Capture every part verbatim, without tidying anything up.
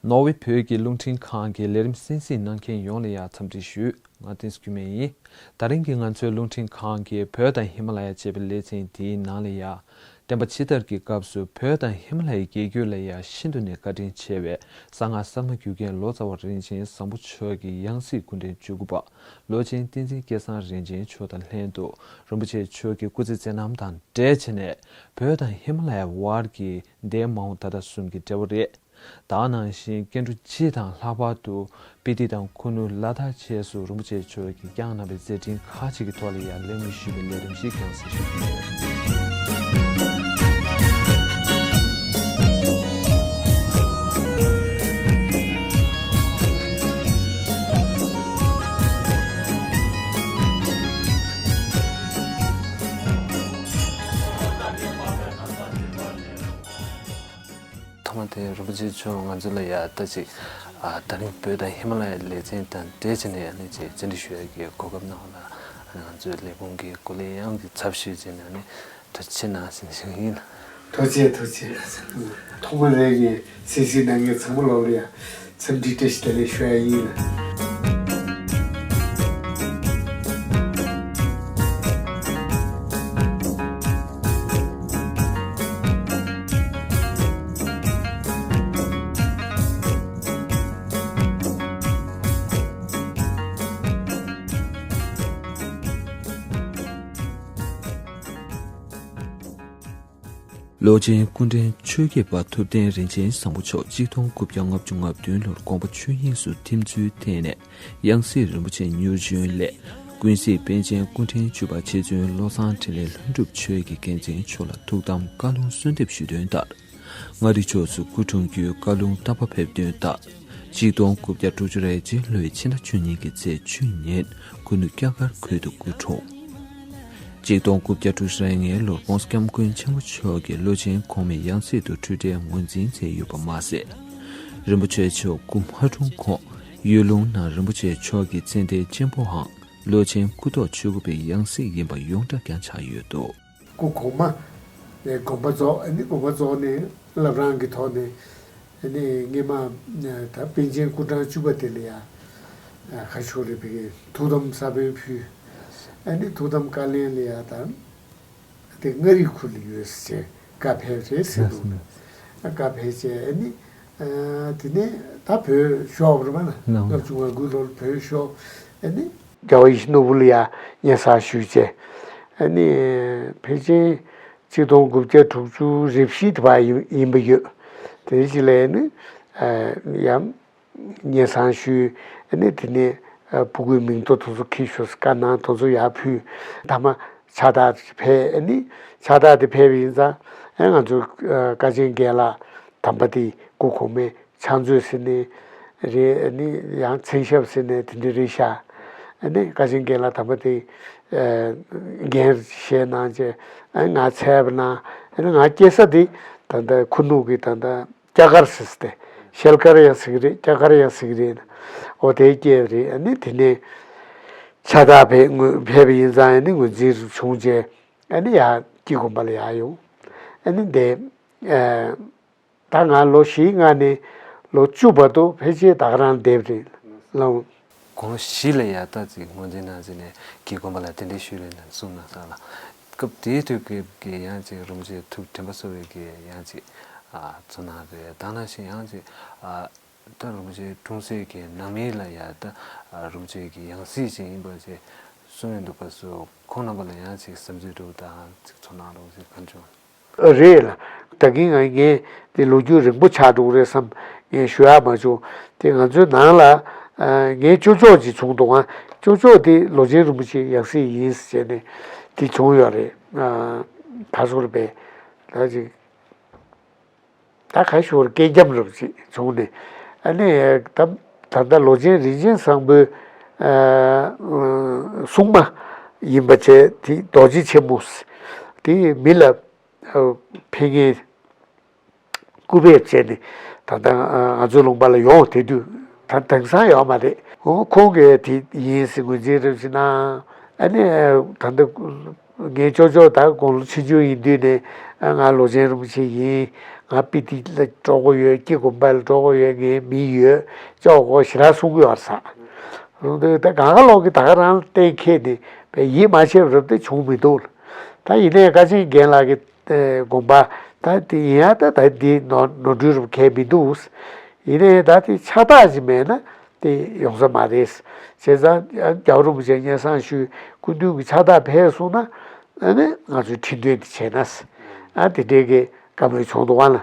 ནོར་ཝེ་བོད་ཀྱི་རླུང་འཕྲིན་ཁང་གི་ལས་རིམ་གསན་གཟིགས་གནང་མཁན་ཡོངས་ལ་ཡང་འཚམས་འདྲི་ཞུ། ང་བསྟན་འཛིན་སྐྱོན་མེད་ཡིན། ད་རིང་གི་ང་ཚོའི་རླུང་འཕྲིན་ཁང་གིས་བོད་དང་ཧི་མ་ལ་ཡ་ཅེས་པའི་ལེ་ཚན་འདིའི་ནང་ལ་ཡང་། བསྟན་པ་ཕྱི་དར་གྱི་སྐབས་སུ་བོད་དང་ཧི་མ་ལ་ཡའི་རྒྱལ་རྒྱུད་ལ་ཡང་ཤིན་ཏུ་ནས་བཀའ་དྲིན་ཆེ་བའི་གསང་སྔགས་གསར་མ་བརྒྱུད་མཁན་ལོ་ཙཱ་བ་རིན་ཆེན་བཟང་པོ་མཆོག་གི་ཡང་སྲིད་སྐུ་ཕྲེང་བཅུ་དགུ་པ་ལོ་ཆེན་བསྟན་འཛིན་སྐལ་བཟང་རིན་ཆེན་མཆོག་དང་ལྷན་དུ་རིན་པོ་ཆེ་མཆོག་གི་སྐུ་ཚེ་བརྩེ་རྣམ་དང་འབྲེལ་བྱས་ནས། བོད་དང་ཧི་མ་ལ་ཡའི་དབར་གྱི་འདས་མ་འོངས་ད་ལྟ་གསུམ་གྱི་འབྲེལ་བ་རེད། ད་ནང་བཞིན་སྐྱེ་འགྲོ་སྤྱི་དང་ལྷག་པར་དུ་སྤི་ཏི་དང་ཁུ་ནུ་ལ་དྭགས་བཅས་སུ་རིན་པོ་ཆེ་མཆོག་གིས་བསྐྱངས་གནང་བའི་མཛད་འཕྲིན་ཁག་ཅིག་གི་ཐོག་ལ་ཡང་གླེང་མོལ་ཞུས་པའི་ལས་རིམ་ཞིག་ཀྱང་གསན་ཞུ་གི་ཡོད། ཐོག་མ་དེ་རིན་པོ་ཆེ་མཆོག་ང་ཚོ་ལ་ཡ་ལྟ་ཅིག་ཨ་ད་རིང་བོད་དང་ཧི་མ་ལ་ཡའི་ལེ་ཚན་དང་འབྲེལ་བྱས་ནས་ཨ་ནི་ཅིག་བཅར་འདྲི་ཞུ་ཡ་གི་གོ་སྐབས་གནང་བ་ལ་ང་ཚོའི་ལས་ཁུངས་ཀྱི་སྐུ་ལས་ཡང་གི་ཚབ་ཞུས་བྱས་ནས་ཨ་ནི་ཐུགས་རྗེ་ཆེ་གནང་ཟེར་ཞུ་ཡིན། ཐུགས་རྗེ་ཐུགས་རྗེ། ཐོག་མ་རེད་ངས་སེམས་སེམས་ནང་གི་ཚང་མ་ལོག་ལ་ཡ། འཚམས་འདྲི་བཀྲ་ཤིས་བདེ་ལེགས་ཞུ་ཡ་ཡིན། ལོ་ཆེན་སྐུ་ཕྲེང་བཅོ་བརྒྱད་པ་ཐུབ་བསྟན་རིན་ཆེན་བཟང་པོ་མཆོག་གཅིག་སྟོང་དགུ་བརྒྱ་ལྔ་བཅུ་ང་བདུན་ལོར་དགོངས་པ་ཆོས་དབྱིངས་སུ་ཐིམ་ཚུལ་བརྟེན་ནས་ཡང་སྲིད་རིན་པོ་ཆེ་མྱུར་བྱོན་ལས། ཀུན་གཟིགས་པཎ་ཆེན་སྐུ་ཕྲེང་བཅུ་པ་ཆེ་བཙུན་བློ་བཟང་འཕྲིན་ལས་ལྷུན་གྲུབ་ཆོས་ཀྱི་རྒྱལ་མཚན་མཆོག་ལ་ཐུགས་དམ་བཀའ་ལུང་གསོལ་འདེབས་ཞུས་དོན་ལྟར། མངའ་རིས་ཕྱོགས་སུ་སྐུ་འཁྲུངས་རྒྱུའི་བཀའ་ལུང་བཏབ་པ་ཕེབས་དོན་ལྟར། གཅིག་སྟོང་དགུ་བརྒྱ་དྲུག་ཅུ་རེ་གཅིག་ལོའི་ཕྱི་ཟླ་བཅུ་གཉིས་ཀྱི་ཚེས་བཅུ་ཉིན་ཁུ་ནུ་སྐྱ་སྒར་ཁུལ་དུ་སྐུ་འཁྲུངས། གཅིག་སྟོང་དགུ་བརྒྱ་དྲུག་ཅུ་རེ་ལྔའི་ལོར་༸གོང་ས་༸སྐྱབས་མགོན་ཆེན་པོ་མཆོག་གིས་ལོ་ཆེན་གོང་མའི་ཡང་སྲིད་དུ་འཁྲུལ་བྲལ་ངོས་འཛིན་མཛད་ཡོད་པ་མ་ཟད། རིན་པོ་ཆེ་མཆོག་སྐུ་མ་འཁྲུངས་གོང་ཡུལ་ལུང་ནང་རིན་པོ་ཆེ་མཆོག་གི་ཙན་དན་གཅེན་པོའང་ལོ་ཆེན་སྐུ་ཐོག་ཆོས་སྐུ་པའི་ཡང་སྲིད་ཡིན་པ་ཡོངས་གྲགས་ཀྱང་ཆགས་ཡོད་འདུག། སྐུ་གོང་མ་ནས་དགོངས་པ་རྫོགས། ཨ་ནི་དགོངས་པ་རྫོགས་ནས་བླ་བྲང་གི་ཐོག་ནས་ཨ་ནི་སྔས་མ་ད་པཎ་ཆེན་སྐུ་ཕྲེང་བཅུ་པ་དེ་ལ་ཡ་ཁ་ཤོར་རེ་བའི་ཐུགས་དམ་ས་བོན་ཕུལ། ཨ་ནི་ཐུགས་དམ་བཀའ་ལན་ལ་ཡ་ད་དེ་མངའ་རིས་ཁུལ་ལ་ཡོད་ཟེར་བཀའ་ཕེབས་རེད་ཟེར་འདུག། བཀའ་ཕེབས་བྱས་ཨ་ནི་དེ་ནས་ད་བོད་ཤོར་བ་རེད་པ། ལྔ་བཅུ་ང་དགུ་ལོར་བོད་ཤོར། ཨ་ནི་རྒྱལ་བ་ཡིད་བཞིན་ནོར་བུ་ལ་ཡ་སྙན་སེང་ཞུས་བྱས། ཨ་ནི་ཕལ་ཆེར་གཅིག་སྟོང་དགུ་བརྒྱ་དྲུག་ཅུ་རེ་བཞི་དེ་བར་ཡིན་ཡིན་པ་ཡོད། དེ་རྗེས་ལ་ནི་ཡང་སྙན་སེང་ཞུས། ཨ་ནི་དེ་ནས་ཕྲུ་གུའི་མིང་ཐོ་དེ་ཚོ་འཁྱེར་ཤོག་ཟེར་བཀའ་གནང་། དེ་ཚོ་ཡར་ཕུལ། མཐའ་མ་ཕྱག་རྟགས་དེ་ཕེབས། ཨ་ནི་ཕྱག་རྟགས་དེ་ཕེབས་པ་ཡིན་ཙང་ཨ་ང་ཚོ་བཀའ་ཆེན་རྒན་ལགས་དམ་པ་དེ་སྐུ་གོང་མའི་ཕྱག་མཛོད་ཟེར་ནས་རེད། ཨ་ནི་ཡང་མཚན་ཞབས་ཟེར་ནས་དེ་འདྲ་རེད་ཤག། ཨ་ནི་བཀའ་ཆེན་རྒན་ལགས་དམ་པ་དེ་འགན་བཞེས་གནང་བྱས། ཨ་ནི་ང་འཚོལ་བ་གནང་། ཨ་ནི་ང་སྐྱེས་ས་དེ་ད་ལྟ་ཁུ་ནུ་གི་ད་ལྟ་སྐྱ་སྒར་ཟེར་ཏེ་ཤེལ་དཀར་ཡང་ཟེར་གི་རེད། སྐྱ་སྒར་ཡང་ཟེར་གི་རེད། འོ་དེ་སྐྱེས་པ་རེད། ཨ་ནི་དེ་ནས་ཕྱག་རྟགས་ཕེབས་ཕེབས་པ་ཡིན་ཙང་ཨ་ནི་ངོས་འཛིན་བྱུང་བྱས། ཨ་ནི་ཡར་སྐྱིད་གོང་པ་ལ་ཡར་ཡོང་། ཨ་ནི་འདི་ཨ། ད་ང་ལོ་བཞིའི་སྔ་ནས་ལོ་བཅུ་བར་དུ་ཕལ་ཆེར་ད་ག་རང་བསྡད་པ་རེད་ལགས། དགུང་ལོ་བཞི་ལ་ཡར་ལྟ་ཅིག་ངོས་འཛིན་གནང་ཟེར་ནས་སྐྱིད་གོང་པ་ལ་གདན་འདྲེན་ཞུས་རེད་ནས་གསུངས་གནང་སོང་ལགས། སྐབས་དེའི་དུས་ཀྱི་ཡང་ཅིག་རིན་པོ་ཆེ་ཐུགས་དྲན་པ་གསོ་བའི་གི་ཡང་ཅིག་ཨ་ཚོར་སྣང་རེད། ད་ནང་བཞིན་ཡང་ཅིག་ཨ་ད་རིན་པོ་ཆེ་འཁྲུངས་སའི་གི་ནང་མི་ལ་ཡ་ད་རིན་པོ་ཆེ་གི་ཡང་སྲིད་ཅིག་ཡིན་པ་ཅིག་གསུངས་ཡོད་འདུག་པ་སོགས་ཁོང་རྣམ་པ་ལ་ཡང་ཅིག་བསམ་ཚུལ་འདྲ་བོ་དང་ཅིག་ཚོར་སྣང་འདྲ་བོ་ཅིག་གང་བྱུང་། རེད་ལགས། ད་གིན་ང་ངས་དེ་ལོ་རྒྱུས་རིང་པོ་ཆགས་འགྲོ་གི་རེད་བསམ་ངས་ཞུ་ཡག་མ་བྱུང་། དེ་ང་ཚོའི་ནང་ལ་ཨ་ངའི་ཅོ་ཅོག་ཅིག་བྱུང་འདུག། ཨ་ཅོ་ཅོག་དེ་ལོ་ཆེན་རིན་པོ་ཆེའི་ཡང་སྲིད་ཡིན་ཟེར་ནས་དེ་བྱུང་ཡོད་རེད། ཨ་ག་སོ་རེད་པས། ད་ཅིག་ད་ག་ཞུ་བར་སྐད་རྒྱབ་རབ་ཅིག་བྱུང་ནས། ཨ་ནི་ད་ད་ལྟ་ལོ་ཆེན་རིན་ཆེན་བཟང་པོའི་ཨ་སྲུང་མ་ཡིན་པ་བྱས་དེ་རྡོ་རྗེ་ཆེན་མོ་དེ་མི་ལ་ཕན་ངེས་སྐུ་ཕེབས་བྱས་ནས་ད་ལྟ་ང་ཚོའི་ལུང་པ་ལ་ཡོང་། དེ་དུས་ད་དེང་སང་ཡོད་མ་རེད། འོ་ཁོང་གིས་དེ་ཡིན་ཟེར་ངོས་འཛིན་རབ་ཅིག་གནང་། ཨ་ནི་ད་ལྟ་ངའི་ཅོ་ཅོ་ད་དགུང་ལོ་ཆུང་ཆུང་ཡིན་དུས་ནས་ང་ལོ་ཆེན་རིན་པོ་ཆེ་ཡིན། ང་སྤི་ཏི་ལ་འགྲོ་དགོས་ཡོད། སྐྱེ་དགོན་པ་ལ་འགྲོ་དགོས་ཡོད། ངའི་མི་ཡོད་ཅོག་གོ་ཞེ་དྲག་གསུང་གི་ཡོད་རེད་ས། རུང་དུས་ད་གང་ག་ལོག་གི་ད་ག་རང་ལ་གཏན་འཁེལ་ནས་པའི་ཡིད་མ་ཆེས་རབ་དེ་བྱུང་མི་འདུག་ད་ཡིན་ནའི་ཀ་ཆེན་རྒན་ལགས་ཀྱི་དགོངས་པ་ད་དེ་ཡིན་ཡ། ད་ད་འདི་ནོར་ནོར་འཁྲུལ་རུ་གལ་མི་འདུག་ཡིན་ནའི་ད་དེ་ཕྱག་རྟགས་ཅིག་མེད་ན་དེ་ཡོང་ས་མ་རེད། བྱས་ཙང་རྒྱལ་བ་རིན་པོ་ཆེ་སྙན་སེང་ཞུས། སྐུ་མདུན་གྱི་ཕྱག་རྟགས་ཕེབས་སོང་ན་ཨ་ནི་ང་ཚོས་ཁྲི་འདོན་དེ་བྱས་ན་ཨ་དེ་འདྲའི་གི་བཀའ་མོལ་བྱུང་འདུག་ག་ལ།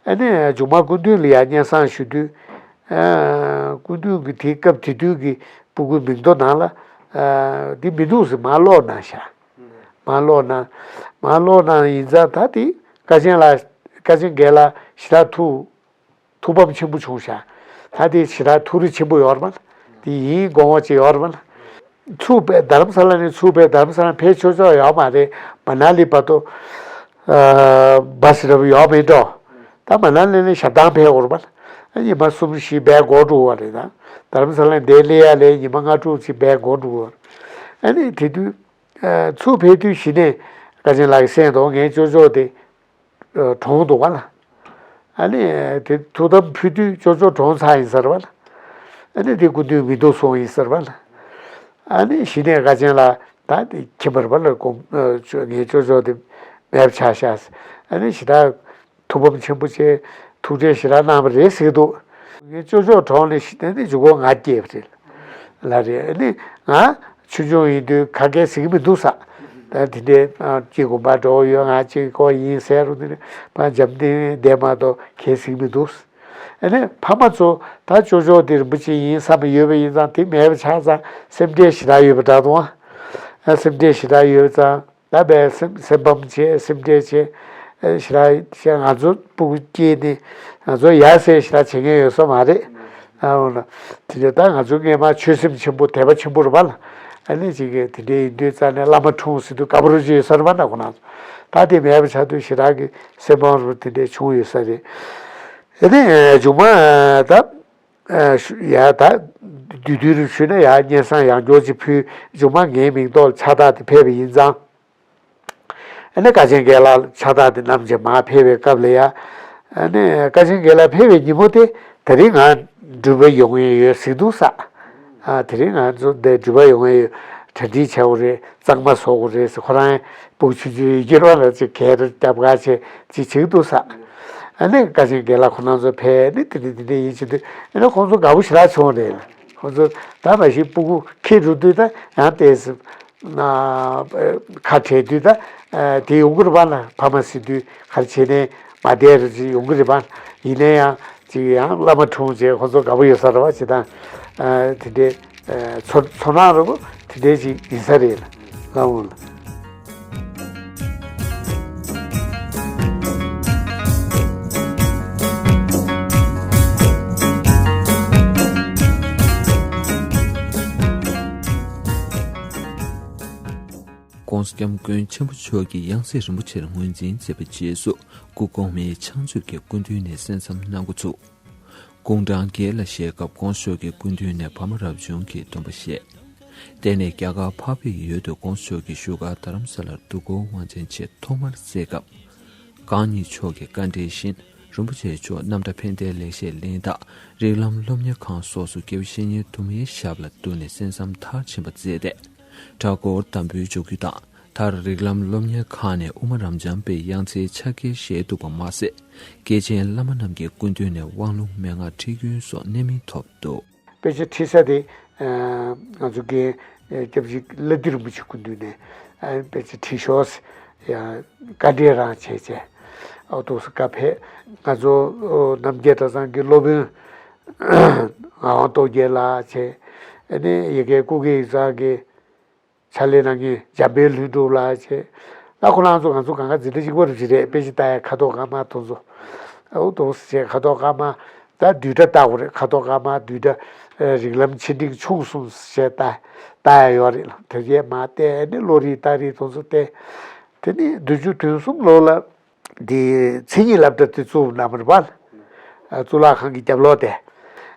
ཨ་ནི་མཇུག་མ་སྐུ་མདུན་ལ་ཡང་སྙན་སེང་ཞུ་དུས། ཨ་སྐུ་མདུན་གྱི་དེ་སྐབས་དེ་དུས་ཀྱི་སྤུ་གུའི་མིང་ཐོ་ནང་ལ་ཨ་འདི་མི་འདུག་ཟེར་མར་ཀློག་གནང་ཤག་མར་ཀློག་གནང་། མར་ཀློག་གནང་ཡིན་ཙང་ད་དེ་ཀ་ཆེན་ལགས་ཀ་ཆེན་རྒན་ལགས་ཞེ་དྲག་ཐུགས་ཐུགས་ཕམ་ཆེན་པོ་བྱུང་ཤག་ད་དེ་ཞེ་དྲག་ཐུགས་རེ་ཆེན་པོ་ཡོད་རེད་པ། དེ་ཡིན་དགོངས་པ་ཅིག་ཡོད་རེད་པ། ཚུར་ཕེབས་རྡ་རམ་ས་ལ་ནས་ཚུར་ཕེབས་རྡ་རམ་ས་ལ་ཕེབས་ཆོག་ཆོག་ཡོད་མ་རེད། མ་ན་ལི་བར་དུ་ཨ་བ་སི་རབ་ཡོད་མེད་འགྲོ། ད་མ་ན་ལི་ནས་ཞབས་ཐང་ཕེབས་དགོས་རེད་པ། ཨ་ཉི་མ་གསུམ་བཞི་བསྡད་དགོས་འགྲོ་བ་རེད། ད་རྡ་རམ་ས་ལ་འདིར་སླེབས་ཡ་ལས་ཉི་མ་ལྔ་དྲུག་ཅིག་བསྡད་དགོས་འགྲོ་བ་རེད། ཨ་ནི་དེ་དུས་ཨ་ཚུར་ཕེབས་དུས་གཞི་ནས་ཀ་ཆེན་ལགས་ཀྱིས་གསན་འདུག་ངའི་ཅོ་ཅོ་དེ་གྲོངས་འདུག་ག་ལ། ཨ་ནི་དེ་ཐུགས་དམ་ཕུལ་དུས་ཅོ་ཅོ་གྲོངས་ཚར་ཡིན་ཟེར་བ་ལ། ཨ་ནི་དེ་སྐུ་མདུན་མི་འདུག་གསུངས་ཡིན་ཟེར་བ་ལ། ཨ་ནི་གཞི་ནས་ཀ་ཆེན་ལགས་ད་དེ་ཁྱིམ་པར་བ་ལ་དགོངས་ངའི་ཅོ་ཅོ་དེ་མེད་པ་ཆགས་ཤག་ཨ་ནི་ཞེ་དྲག་ཐུགས་ཕམ་ཆེན་པོ་བྱས། ཐུགས་ཁྲལ་ཞེ་དྲག་གནང་བ་རེད་ཟེར་གྱི་འདུག་ངའི་ཅོ་ཅོ་གྲོངས་ནས་གཞི་ནས་མཇུག་གུ་ང་སྐྱེས་པ་རེད། ལ་རེད། ཨ་ནི་ང་ཆུང་ཆུང་ཡིན་དུས་ཁ་སྐད་ཟེར་གྱི་མི་འདུག་ས། ད་དེ་འདྲའི་ཨ་སྐྱེ་དགོན་པ་འགྲོ་ཡོད། ང་གཅིག་ཀོ་ཡིན་ཟེར་རུང་དེ་ནི་ཕ་འཇམ་ཐིང་བསྡད་མ་གཏོགས་གལ་ཟེར་གྱི་མི་འདུག་ཨ་ནི་ཕ་མ་ཚོ་ད་ཅོ་ཅོ་དེ་རིན་པོ་ཆེ་ཡིན་བསམ་པ་ཡོད་པ་ཡིན་ཙང་དེ་མེད་པ་ཆགས་ཙང་སེམས་ཁྲལ་ཞེ་དྲག་ཡོད་པ་འདྲ་འདུག་ཨ་སེམས་ཁྲལ་ཞེ་དྲག་ཡོད་ཙང་། ད་བས་སེམས་སེམས་ཕམ་བྱས་སེམས་ཁྲལ་བྱས། ཨེ་ཞེ་དྲག་བྱས། ང་ཚོ་སྤུ་གུ་སྐྱེས་ནས་ང་ཚོ་ཡ་སེ་ཞེ་དྲག་བྱེད་མཁན་ཡོད་ས་མ་རེད། ཨ་འོ་ན། དེ་འདྲ་ད་ང་ཚོ་སྔས་མ་ཆོས་སེམས་ཆེན་པོ་དད་པ་ཆེན་པོ་རེད་པ་ལ། ཨ་ནི་ཅིག་གིས་དེ་འདྲའི་ཡིན་དུས་རྩ་ནས་བླ་མ་འཁྲུངས་ཟེར་དུས་དགའ་པོ་རུ་ཅིག་ཡོད་ས་རེད་པ་ན་ཁོ་ན། ད་དེ་མེད་པ་ཆགས་དུས་ཞེ་དྲག་གི་སེམས་ཕམ་རུ་དེ་འདྲའི་བྱུང་ཡོད་ས་རེད། ཨ་ནི་མཇུག་མ་ད། ཨ་ཡ་ད་བསྡུས་བསྡུས་རུ་ཞུས་ན་ཡ་སྙན་སེང་ཡང་བསྐྱར་ཅིག་ཕུལ། མཇུག་མ་ངའི་མིང་ཐོག་ལ་ཕྱག་རྟགས་དེ་ཕེབས་པ་ཡིན་ཙང་། ཨ་ནི་ཀ་ཆེན་རྒན་ལགས་ཕྱག་རྟགས་དེ་བསྣམས་བྱས་མར་ཕེབས་པའི་སྐབས་ལ་ཡ། ཨ་ནི་ཀ་ཆེན་རྒན་ལགས་ཕེབས་པའི་ཉིན་མོ་དེ་དེ་རིང་ང་འགྲུལ་པ་ཡོང་ཡས་ཡོད་ཟེར་འདུག་ས། ཨ་དེ་རིང་ང་ཚོ་འདིར་འགྲུལ་པ་ཡོང་ཡས་ཡོད། གྲ་སྒྲིག་བྱ་དགོས་རེད། གཙང་མ་བཟོ་དགོས་རེད་ཟེར། ཁོ་རང་སྤུ་གུ་ཆུང་ཆུང་ཡིན་གྱི་རོགས་ལ་ཅིག་གད་རྒྱབ་ག་བྱས་ཅིག་བྱེད་ཀྱི་འདུག་ས། ཨ་ནི་ཀ་ཆེན་རྒན་ལགས་ཁོ་རང་ཚོ་ཕེབས་ནས་དེ་འདྲ་དེ་འདྲ་ཡིན་བྱེད་དུས་ཨ་ནི་ཁོང་ཚོ་དགའ་པོ་ཞེ་དྲག་བྱུང་རེད། ཁོང་ཚོ་ད་མ་གཞི་སྤུ་གུ་ཁྱེར་འགྲོ་དུས་ད་ཡང་ཏོག་ཙམ་ན་ཁ་བྲལ་དུས་ད་དེ་ཡོང་གི་རེད་པ་ན། ཕ་མ་ཟེར་དུས་ག་རེ་བྱས་ནས་མ་བསྡད་རུ་ཅིག་ཡོང་གི་རེད་པ། ཡིན་ན་ཡང་ཅིག་ཡང་བླ་མ་འཁྲུངས་རྗེས་ཁོང་ཚོ་དགའ་པོ་ཡོད་ས་རེད་པ། ཅིག་དང་དེ་འདྲའི་ཚོར་ཚོར་སྣང་རེད་པོ་དེ་འདྲའི་ཅིག་ཡིན་ས་རེད་ལ་འོང་ལ། ༸གོང་ས་༸སྐྱབས་མགོན་ཆེན་པོ་མཆོག་གིས་ཡང་སྲིད་རིན་པོ་ཆེར་ངོས་འཛིན་མཛད་པའི་རྗེས་སུ་སྐུ་གོང་མའི་ཕྱག་མཛོད་ཀྱི་སྐུ་མདུན་ནས་གསན་བསམ་གནང་འགོ་ཚུགས། དགུང་གྲངས་བརྒྱད་ལ་བཞེས་སྐབས་༸གོང་ས་མཆོག་གི་སྐུ་མདུན་ནས་བར་མ་རབ་བྱུང་གི་སྡོམ་པ་བཞེས། དེ་ནས་རྒྱ་གར་འཕགས་པའི་ཡུལ་དུ་༸གོང་ས་མཆོག་གི་བཞུགས་སྒར་རྡ་རམ་ས་ལར་འདུ་སྐོར་དབང་ཆེན་ཆེད་ཐོག་མར་བཅར་སྐབས། གང་ཉིད་མཆོག་གི་བཀའ་འདྲི་བཞིན་རིན་པོ་ཆེ་མཆོག་རྣམ་གྲྭ་ཕན་བདེའི་ལེགས་བཤད་གླེང་སྟེགས། རིགས་ལམ་སློབ་གཉེར་ཁང་སོགས་སུ་དགེ་བའི་བཤེས་གཉེན་དུ་མའི་ཞབས་ལ་འདུག་ནས་གསན་བསམ་མཐར་ཕྱིན་པ་མཛད་དེ། གྲྭ་སྐོར་དམ་འབུལ་འཇོག་རྒྱུ་དང་། མཐར་རིགས་ལམ་སློབ་གཉེར་ཁང་ནས་དབུ་མ་རབ་འབྱམས་པའི་ཡང་རྩེའི་ཕྱག་འཁྱེར་བཞེས་ཐུབ་པ་མ་ཟད། སྐྱེས་ཆེན་བླ་མ་རྣམས་ཀྱི་སྐུ་མདུན་ནས་དབང་ལུང་མན་ངག་ཁྲིད་རྒྱུན་སོགས་གནད་སྨིན་ཐོབ་འདུག་དཔེ་ཆ་ཁྲིད་ས་དེ་ང་ཚོ་རྒན་སྐྱབས་རྗེ་བླ་བདུད་རིན་པོ་ཆེ་སྐུ་མདུན་ནས་དཔེ་ཆ་ཁྲིད་ཤོག་ཟེར་ཡང་བཀའ་འདྲི་རང་བྱས་བྱས། ཨོ་ཏོག་ཙམ་བཀའ་ཕེབས། ང་ཚོ་རྣམ་རྒྱལ་གྲྭ་ཚང་གི་སློབ་དཔོན་ངག་དབང་སྟོབས་རྒྱལ་ལགས་བྱས། ཨ་ནི་ཡ་གི་སྐུ་སྒེར་ཡིག་ཚང་གི་ཕྱག་ལས་གནང་མཁན་འཇམ་དཔལ་ལྷུན་གྲུབ་ལགས་བྱས། ད་ཁོ་རང་ཚོ་ང་ཚོ་གང་ག་འཛིན་གྲྭ་གཅིག་པ་རུ་ཅིག་རེད། དཔེ་ཆ་ལྟ་ཡ་ཁ་དོག་དཀར་དམར་དེ་ཚོ། ཨོ་ཏོག་ཙམ་བྱས་ཁ་དོག་དཀར་དམར། ད་བསྡུས་གྲྭ་ལྟ་དགོས་རེད། ཁ་དོག་དཀར་དམར་བསྡུས་གྲྭ། ཨ་རིགས་ལམ་ཆེ་འབྲིང་ཆུང་གསུམ་བྱས་ལྟ་ལྟ་ཡ་ཡོད་རེད་ལ། དེ་རྗེས་མ་བལྟས་ནས་བློ་རིག་རྟགས་རིགས་དེ་ཚོ་བལྟས། དེ་ནས་བདུན་ཅུ་དོན་གསུམ་ལོ་ལ་འདི་མཚན་ཉིད་སློབ་གྲྭ་དེ་བཙུགས་གནང་བ་རེད་པ། ཨ་གཙུག་ལག་ཁང་གི་རྒྱབ་ལོགས་དེ།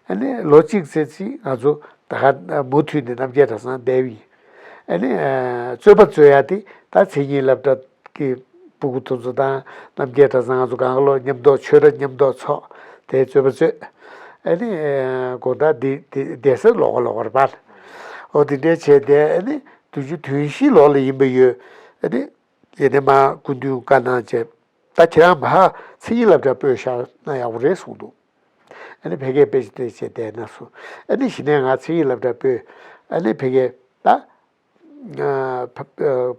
ཨ་ནི་ལོ་གཅིག་ཙམ་ཅིག་ང་ཚོ་ད་ག་མུ་མཐུད་ནས་རྣམ་རྒྱལ་གྲྭ་ཚང་བསྡད་པ་ཡིན། ཨ་ནི་ཨ་རྩོད་པ་རྩོད་ཡ་དེ་ད་མཚན་ཉིད་སློབ་གྲྭ་གི་ སྤུ་གུ་དེ་ཚོ་དང་རྣམ་རྒྱལ་གྲྭ་ཚང་ང་ཚོ་གང་ག་ལོ་མཉམ་དུ་ཆོས་ར་མཉམ་དུ་ཚོགས་དེ་རྩོད་པ་རྩོད། ཨ་ནི་དགོང་དག་འདི་འདི་བསྡད་ས་ལོགས་ཀ་ལོགས་ཀ་རེད་པ། འོ་དེ་འདྲས་བྱས་ཏེ་ཨ་ནི་བདུན་ཅུ་དོན་བཞི་ལོ་ལ་ཡིན་པ་ཡོད། ཨ་ནི་ཡིན་ནའི་མར་སྐུ་མདུན་བཀའ་གནང་བྱས། ད་ཁྱེད་རང་མར་མཚན་ཉིད་སློབ་གྲྭ་སྤོས་བཞག་ན་ཡག་པོ་རེད་གསུངས་འདུག་ཨ་ནི་ཕ་གིར་དཔེ་ཆ་དེ་བྱས་བསྡད་ན་སོང་། ཨ་ནི་གཞི་ནས་ང་མཚན་ཉིད་སློབ་གྲྭ་སྤོས། ཨ་ནི་ཕ་གིར་ད། ཨ་ཕ་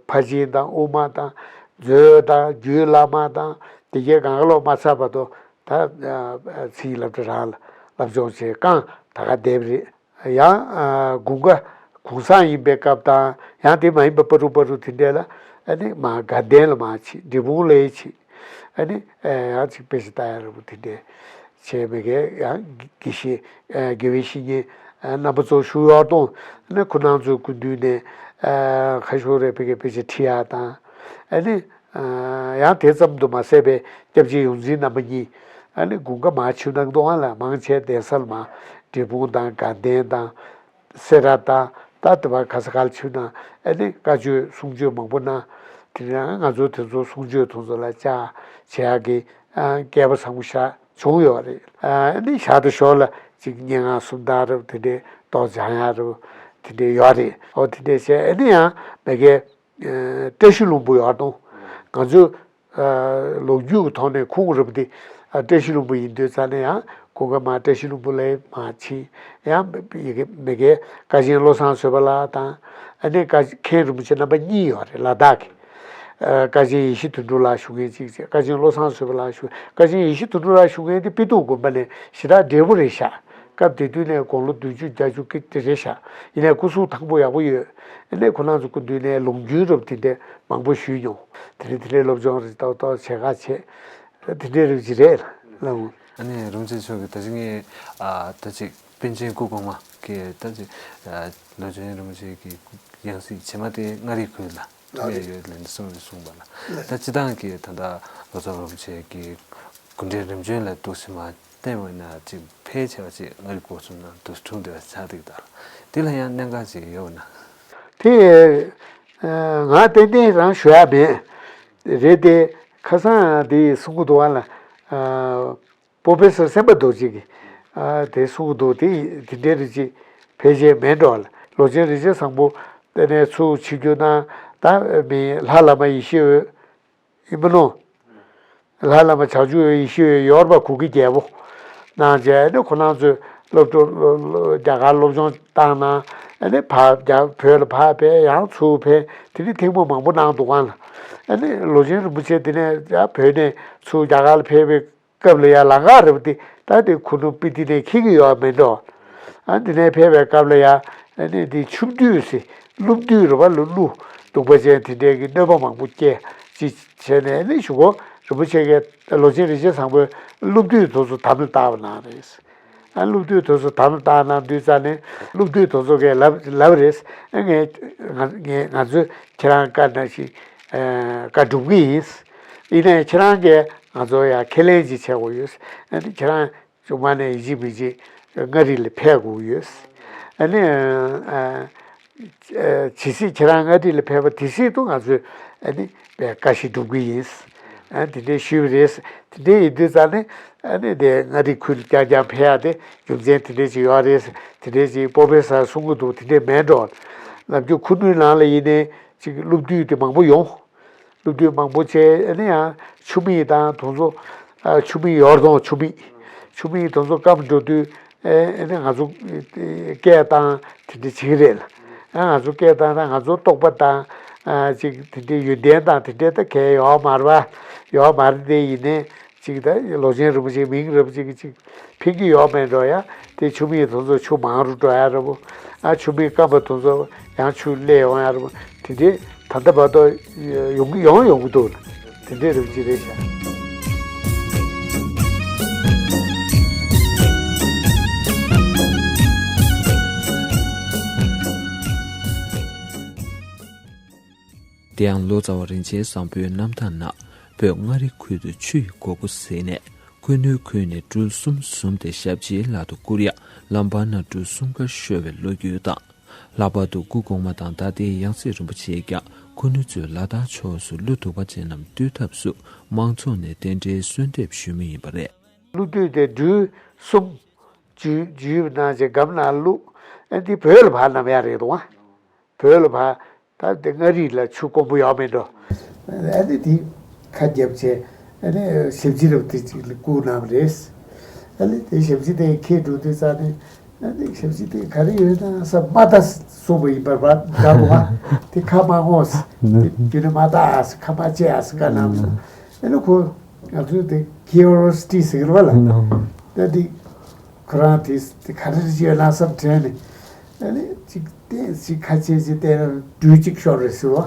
ཕ་ཆེན་དང་དབུ་མ་དང་མཛོད་དང་རྒྱུད་བླ་མ་དང་དེ་གའི་གང་ག་ལོག་མ་ཚར་བར་དུ་ད་མཚན་ཉིད་སློབ་གྲྭ་རང་ལ་སློབ་སྦྱོང་བྱེད་བསྐང་ད་ག་བསྡད་པ་རེད། ཡང་དགུན་ཁ་གུང་སེང་ཡིན་པའི་སྐབས་དང་ཡང་དེ་མ་ཡིན་པའི་བར་དུ་བར་དུ་དེ་འདྲས་ལ་ཨ་ནི་མར་དགའ་ལྡན་ལ་མར་ཕྱིན། འབྲས་སྤུངས་ལ་ཕྱིན། ཨ་ནི་ཡང་ཅིག་དཔེ་ཆ་ལྟ་ཡ་རེད་པ། དེ་འདྲས་བྱས་མི་གའི་ཡང་དགེ་བཤེས་དགེ་བའི་བཤེས་གཉེན་རྣམ་པ་ཚོ་བཞུགས་ཡོད་དང་། ཨ་ནི་ཁོང་རྣམ་ཚོའི་སྐུ་མདུན་ནས་ཁ་ཤོར་རེ་ཕ་གིར་དཔེ་ཆ་ཁྲིད་ཡ་དང་། ཨ་ནི། ཡང་དེ་ཙམ་དུ་མ་ཟད་པའི་སྐྱབས་རྗེ་ཡོངས་འཛིན་རྣམ་པ་གཉིས་ཨ་ནི་དགུན་ཁ་མར་ཆུ་ནང་དུ་ཨང་ལ་མང་ཆེ་གདན་ས་ལ་མར་འབྲས་སྤུངས་དང་དགའ་ལྡན་དང་སེ་ར་དང་ད་ལྟ་བར་ག་ས་ག་ལ་ཆུ་ནང་ཨ་ནི་བཀའ་ཆོས་གསུང་ཆོས་མང་པོ་གནང་། དེ་ནས་ང་ཚོ་དེ་ཚོ་གསུང་ཆོས་དེ་ཚོ་ལ་བཅར་བྱེད་ཡག་གི་སྐལ་པ་བཟང་པོ་ཞིག་བྱུང་ཡོད་རེད། ཨ་ནི་ཞར་དང་ཞོར་ལ་ཅིག་སྙན་ངག་སུམ་རྟགས་རབ་དེ་འདྲའི་ཏོག་སྦྱང་ཡག་རབ་དེ་འདྲའི་ཡོད་རེད། འོ་དེ་འདྲའི་བྱས་ཨ་ནི་ཡང་མི་གའི། བཀྲ་ཤིས་ལྷུན་པོ་ཡོད་དང་། ང་ཚོས་ལོ་རྒྱུས་ཀྱི་ཐོག་ནས་ཁུངས་རུབ་སྟེ་བཀྲ་ཤིས་ལྷུན་པོ་ཡིན་དུས་ཙང་ནས་ཡང་གོ་སྐབས་མར་བཀྲ་ཤིས་ལྷུན་པོ་ལ་མར་ཕྱིན། ཡང་ཡི་གེ་མི་གའི་བཀའ་ཆེན་བློ་བཟང་བཟོད་པ་ལགས་དང་ཨ་ནི་བཀའ་མཁན་རིན་པོ་ཆེ་རྣམ་པ་གཉིས་ཡོད་རེད། ལ་དྭགས་ཀྱི་བཀའ་ཆེན་ཡེ་ཤེས་དོན་གྲུབ་ལགས་བཞུགས་མཁན་གཅིག་བྱས། བཀའ་ཆེན་བློ་བཟང་བཟོད་པ་ལགས་བཞུགས། བཀའ་ཆེན་ཡེ་ཤེས་དོན་གྲུབ་ལགས་བཞུགས་མཁན་དེ་དཔེ་ཐུབ་དགོན་པ་ནས་ཞེ་དྲག་འབྲས་བུ་རེད་ཤག་སྐབས་དེ་དུས་ནས་དགུང་ལོ་བདུན་ཅུ་བརྒྱད་ཅུ་སྐད་དེ་རེད་ཤག་ཡིན་ནའི་སྐུ་གཟུགས་ཐང་པོ་ཡག་པོ་ཡོད། ཨ་ནི་ཁོ་རང་ཚོ་སྐུ་མདུན་ནས་ལུང་རྒྱུན་རབ་དེ་འདྲས་མང་པོ་ཞུས་མྱོང་། དེ་རིང་དེ་འདྲའི་སློབ་སྦྱོང་རེ་ཏོག་ཏོག་བྱེད་ཁ་བྱེད། དེ་འདྲའི་རིགས་ཅིག་རེད་ལབ། ཨ་ནི་རིན་པོ་ཆེ་མཆོག་གིས་ད་ཅི་ངས་ཨ་ད་ཅིག་པཎ་ཆེན་སྐུ་གོང་མ་གི་ད་ཅིག་ཨ་ལོ་ཆེན་རིན་པོ་ཆེ་གི་ཡང་སྲིད་རྗེས་མ་དེ་མངའ་རིས་ཁུལ་ལ་ཕེབས་ཡོད་ལབ་ནས་གསུངས་རེད་གསུངས་པ་ལ། ད་སྤྱིར་བཏང་གི་ད་ལྟ་བློ་བཟང་རིན་པོ་ཆེ་གི་སྐུ་ཕྲེང་རིམ་བྱོན་ལ་གཏུགས་ཕྱིན་པ་བལྟས་པ་ཡིན་ན་ཅིག་ཕལ་ཆེ་བ་ཅིག་མངའ་རིས་སྐོར་གསུམ་ནང་དུ་འཁྲུངས་བསྡད་པ་ཆགས་འདུག་ད་དེ་ལ་ཡང་གནད་འགག་ཅིག་ཡོད་ན། དེ་ང་ཏན་ཏན་རང་ཞུ་ཡ་མེད། རེད་དེ་ཁ་སང་དེ་གསུང་གི་འདུག་བ་ལ། པོ་པེ་སར་སེམས་པ་རྡོ་རྗེ་གིས་དེ་གསུང་གི་འདུག་དེ་དེ་འདྲའི་རིགས་ཅིག་ཕལ་ཆེར་མེད་འགྲོ་ལ། ལོ་ཆེན་རིན་ཆེན་བཟང་པོ་དེ་ནས་ཚུར་ཆིབས་བསྒྱུར་གནང་། ད་མི་ལྷ་བླ་མ་ཡེ་ཤེས་འོད། ཨིན་པ་ནོ། ལྷ་བླ་མ་བྱང་ཆུབ་འོད་ཡེ་ཤེས་འོད་ཡོར་བ་གུ་གེ་རྒྱལ་པོ་གནང་བྱས་ནས་ཁོ་རང་ཚོས་སློབ་ཕྲུག་སློབ་སློབ་རྒྱ་གར་སློབ་སྦྱོང་བཏང་ན་ཨ་ནི་ཕར་རྒྱ་བོད་ལ་ཕར་ཕེབས་ཡང་ཚུར་ཕེབས་དེ་ནི་ཐེངས་མ་མང་པོ་གནང་འདུག་ག་ལ། ཨ་ནི་ལོ་ཆེན་རིན་པོ་ཆེ་དེ་ནས་ཡང་བོད་ནས་ཚུར་རྒྱ་གར་ལ་ཕེབས་པའི་སྐབས་ལ་ཡང་ལམ་ཁ་རེད་པ། དེ་ད་དེ་ཁུ་ནུ་སྤི་ཏི་ནས་འཁེལ་གྱི་ཡོད་མེད་འགྲོ། ཨ་འདི་ནས་ཕེབས་པའི་སྐབས་ལ་ཡང་ཨ་ནི་འདི་ཆུ་བདུད་ཟེར་ཀླུ་བདུད་རེད་པ། ཀླུ་ཀླུ་གདུག་པ་ཅན་དེ་འདྲའི་གི་གནོད་པ་མང་པོ་སྐྱེལ་ཅིག་བྱས་ནས་ཨ་ནི་གཞུག་གུ་རིན་པོ་ཆེ་གིས་ལོ་ཆེན་རིན་ཆེན་བཟང་པོས་ཀླུ་བདུད་དེ་ཚོ་དམ་ལ་བཏགས་པ་ནང་རེད། ཨ་ཀླུ་བདུད་དེ་ཚོ་དམ་ལ་བཏགས་གནང་དུས་ཙང་ནས་ཀླུ་བདུད་དེ་ཚོ་གིས་ལབ་ལབ་རེད། ཨ་ངས་ང་ངས་ང་ཚོས་ཁྱེད་རང་བཀའ་གནང་བཞིན་ཨ་བཀའ་སྒྲུབ་གི་ཡིན། ཡིན་ནའི་ཁྱེད་རང་གིས་ང་ཚོ་ཡང་ཁས་ལེན་ཅིག་བྱེད་དགོས་ཡོད། ཨ་ནི་ཁྱེད་རང་བྱུང་མ་ནས་ཡིན་གཅིག་མིན་གཅིག་མངའ་རིས་ལ་ཕེབས་དགོས་ཡོད། ཨ་ནི་ཨ་ཇི་སྲིད་ཁྱེད་རང་མངའ་རིས་ལ་ཕེབས་པ་དེ་སྲིད་དུ་ང་ཚོས་ཨ་ནི་བཀའ་བཞིན་སྒྲུབ་ཀྱི་ཡིན། ཨ་དེ་འདྲའི་ཞུས་པ་རེད། དེ་འདྲའི་ཡིན་དུས་ཙང་ནས་ཨ་ནི་དེ་མངའ་རིས་ཁུལ་རྐྱང་རྐྱང་ཕེབས་ཡག་དེ་རྒྱུ་མཚན་དེ་འདྲའི་ཅིག་ཡོད་རེད། དེ་འདྲའི་ཅིག་པོ་པེ་སར་གསུང་གི་འདུག་དེ་འདྲའི་མེད་འགྲོ། ནམ་རྒྱུན་ཁུ་ནུའི་ནང་ལ་ཡིན་ནའི་ཅིག་ཀླུ་བདུད་དེ་མང་པོ་ཡོང་། ཀླུ་བདུད་མང་པོ་བྱས་ཨ་ནི་ཡང་ཆུ་མིག་དང་དེ་ཚོ་ཨ་ཆུ་མིག་ཡོར་དང་ཆུ་མིག་ཆུ་མིག་དེ་ཚོ་སྐམ་འགྲོ་དུས་ཨ་ཨ་ནི་ང་ཚོ་སྐད་བཏང་དེ་འདྲ་བྱེད་ཀྱི་རེད་ལ། ཨ་ང་ཚོ་སྐད་བཏང་ན་ང་ཚོ་རྟོགས་པ་དང་ཨ་ཅིག་དེ་འདྲའི་ཡོན་ཏན་དང་དེ་འདྲའི་ད་གལ་ཡོད་མ་རེད་པ། ཡོད་མ་རེད་དེ་ཡིན་ནའི་ཅིག་ད་ལོ་ཆེན་རིན་པོ་ཆེ་མིང་རབ་ཅིག་ཅིག་ཕན་གྱི་ཡོད་མེད་འགྲོ་ཡ། དེ་ཆུ་མིག་དེ་ཚོ་ཆུ་མང་རུ་འགྲོ་ཡ་རེད་པོ། ཨ་ཆུ་མིག་སྐམ་པ་དེ་ཚོ་ཡང་ཆུ་སླེབས་ཡོང་ཡ་རེད་པོ། དེ་འདྲའི་ད་ལྟ་བར་དུ་ཡོང་གི་ཡོང་ཡོང་གི་འདུག་ལ། དེ་འདྲའི་རིགས་ཅིག་རེད་ཤག་དེ་ཡང་ལོ་ཙཱ་བ་རིན་ཆེན་བཟང་པོའི་རྣམ་ཐར་ནང་བོད་མངའ་རིས་ཁུལ་དུ་ཆུ་ཡི་མགོ་སྐོར་ཟིན་ནས་ཁུ་ནུའི་ཁུལ་ནས་སྦྲུལ་གསུམ་བཟུང་སྟེ་ཞབས་ཕྱིའི་ལག་ཏུ་བསྐུར་ཡ་ལམ་བར་ན་སྦྲུལ་གསུམ་ཀ་ཤོར་བའི་ལོ་རྒྱུས་དང་། ལྷག་པར་དུ་སྐུ་གོང་མ་དང་ད་ལྟའི་ཡང་སྲིད་རིན་པོ་ཆེས་ཀྱང་ ཁུ་ནུ་ཚོས་ལ་དྭགས་ཕྱོགས་སུ་ཀླུ་གདུག་པ་ཅན་རྣམས་བཏུལ་ཐབས་སུ་མང་ཚོགས་ནས་རྟེན་འབྲེལ་གསོལ་འདེབས་ཞུ་མུས་ཡིན་པ་རེད། ཀླུ་བཏུལ་ཏེ་སྦྲུལ་གསུམ་འཇུས་འཇུས་པ་གནང་རྗེས་སྒམ་ནང་བླུགས། ཨ་འདི་བོད་ལ་ཕར་བསྣམས་ཡག་རེད་འདུག་ཨ། བོད་ལ་ཕར་ད་འདི་མངའ་རིས་ལ་ཆུ་དཀོན་པོ་ཡོད་མེད་འགྲོ། ཨ་ནི་འདི་ཁ་བརྒྱབ་བྱས་ཨ་ནི་ཞབས་ཕྱི་རབ་དེ་ཅིག་ལ་བསྐུར་གནང་བ་རེད། ཨ་ནི་དེ་ཞབས་ཕྱི་དེ་ཁྱེར་འགྲོ་དུས་ཙང་ནས་ཨ་ནི་ཞབས་ཕྱི་དེ་ག་རེ་ཡོད་ན་ས་མ་ད་གསུངས་པ་ཡིན་པར་བ་འདྲ་བ་དེ་ཁ་མ་སྔོགས་ས་དེ་རྒྱུན་ནས་མ་ད་ཨ་ས་ཁ་མ་ཆེ་ཨ་ས་བཀའ་གནང་མི་འདུག་ཨ་ནི་ཁོ་ང་ཚོའི་དེ་ཁི་ཡོ་རོ་སི་ཊི་ཟེར་གི་རེད་བ་ལ་ད་དེ་ཁོ་རང་དེ་དེ་ག་རེ་རེ་ཅིག་ཡོད་ན་བསམ་དྲན་ནས་ཨ་ནི་ཅིག་བལྟས་ཅིག་ཁ་ཕྱེ་ཅིག་བལྟས་ན་སྦྲུལ་གཅིག་ཤོར་རེད་ཟེར་བ།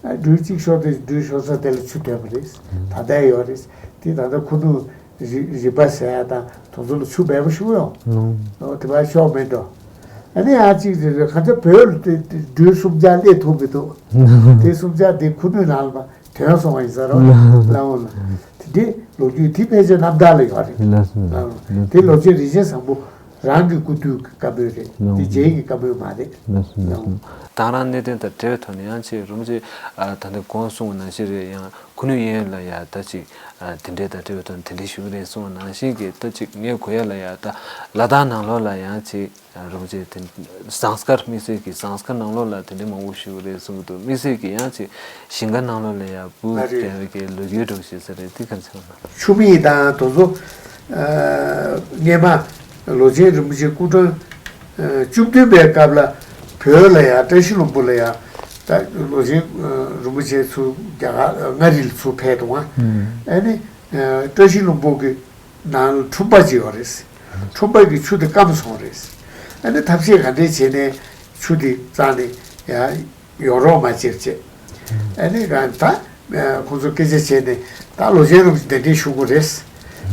ཨ་སྦྲུལ་གཅིག་ཤོར་དེ་སྦྲུལ་ཤོར་ས་དེ་ལ་ཆུ་ཐོན་པ་རེད། ད་ལྟ་ཡོད་རེད། དེ་ད་ལྟ་ཁུ་ནུ་རི་རི་པ་ཟེར་ཡ་དང་དེ་ཚོ་ལ་ཆུ་འབེལ་པོ་ཞུ་ཡོང་། ཨོ་དེ་བ་ཤོར་མེད་འགྲོ། ཨ་ནི་ཡང་གཅིག་རེད་རེད་གང་ལྟར་བོད་ལ་དེ་དེ་སྦྲུལ་སུམ་བརྒྱ་སླེབས་ཐུབ་མི་འདུག་དེ་སུམ་བརྒྱ་དེ་ཁུ་ནུ་ནང་ལ་མ་ཐོན་སོང་བ་ཡིན་ས་རེད་བ་ལ་འོང་ལ། དེ་འདྲའི་ལོ་རྒྱུས་དེ་ཕལ་ཆེར་རྣམ་ཐར་ལ་ཡོད་རེད། ལགས་སོ་ལགས་སོ། དེ་ལོ་རྒྱུས་རིན་ཆེན་བཟང་པོ་རང་གི་སྐུ་དུས་ཀྱི་བཀའ་མོལ་རེད། དེ་རྗེས་ཀྱི་བཀའ་མོལ་མ་རེད། ལགས་སོ་ལགས་སོ། ད་རང་གནད་དོན་དང་འབྲེལ་བའི་ཐོག་ནས་ཡང་ཅིག་རིན་པོ་ཆེ་ཨ་ད་ལྟ་གོང་གསུངས་པ་ནང་བཞིན་རེད། ཡང་ཁུ་ནུ་གཡས་གཡོན་ལ་ཡ་ད་ཅིག་ཨ་དེ་འདྲའི་དང་འབྲེལ་བའི་ཐོག་ནས་དེ་འདྲའི་ཞུ་གི་རེད་གསུངས་པ་ནང་བཞིན་གྱི་ད་ཅིག་ངས་གོ་ཡ་ལ་ཡ་ད་ལ་དྭགས་ནང་ལོགས་ལ་ཡང་ཅིག་རིན་པོ་ཆེ་དེ་ཟངས་དཀར་དམིགས་བསལ་གྱི་ཟངས་དཀར་ནང་ལོགས་ལ་དེ་འདྲའི་མང་པོ་ཞིག་རེད་གསུངས་འདུག་དམིགས་བསལ་གྱི་ཡང་ཅིག་ཞིང་ཁ་ནང་ལོགས་ལ་ཡང་འབུ་ལ་རེད། སྤེལ་བའི་གི་ལོ་རྒྱུས་འགྲོ་བཞིན་ས་རེད། དེ་ག་ཚོད་ན། ཆུ་མིག་དང་དེ་ཚོ་སྔས་མ་ལོ་ཆེན་རིན་པོ་ཆེ་སྐུ་ཕྲེང་བཅུ་བདུན་པའི་སྐབས་ལ་བོད་ལ་ཡང་བཀྲ་ཤིས་ལྷུན་པོ་ལ་ཡང་ད་ལོ་ཆེན་རིན་པོ་ཆེ་ཚུར་རྒྱ་གར་མངའ་རིས་ལ་ཚུར་ཕེབས་འདུག་ཨ། ཨ་ནི་བཀྲ་ཤིས་ལྷུན་པོ་གི་ནང་ལ་ཁྲོན་པ་ཅིག་ཡོད་རེད། ཁྲོན་པ་གི་ཆུ་དེ་སྐམ་སོང་རེད། ཨ་ནི་ཐབས་ཤེས་ག་འདྲས་བྱས་ནས་ཆུ་དེ་བཙགས་ནས་ཡ་ཡོང་རོགས་མ་བྱེད་ཅེས། ཨ་ནི་ག་ད་ཁོང་ཚོ་སྐད་ཆ་བྱས་ནས་ད་ལོ་ཆེན་རིན་པོ་ཆེ་གདན་འདྲེན་ཞུ་དགོས་རེད།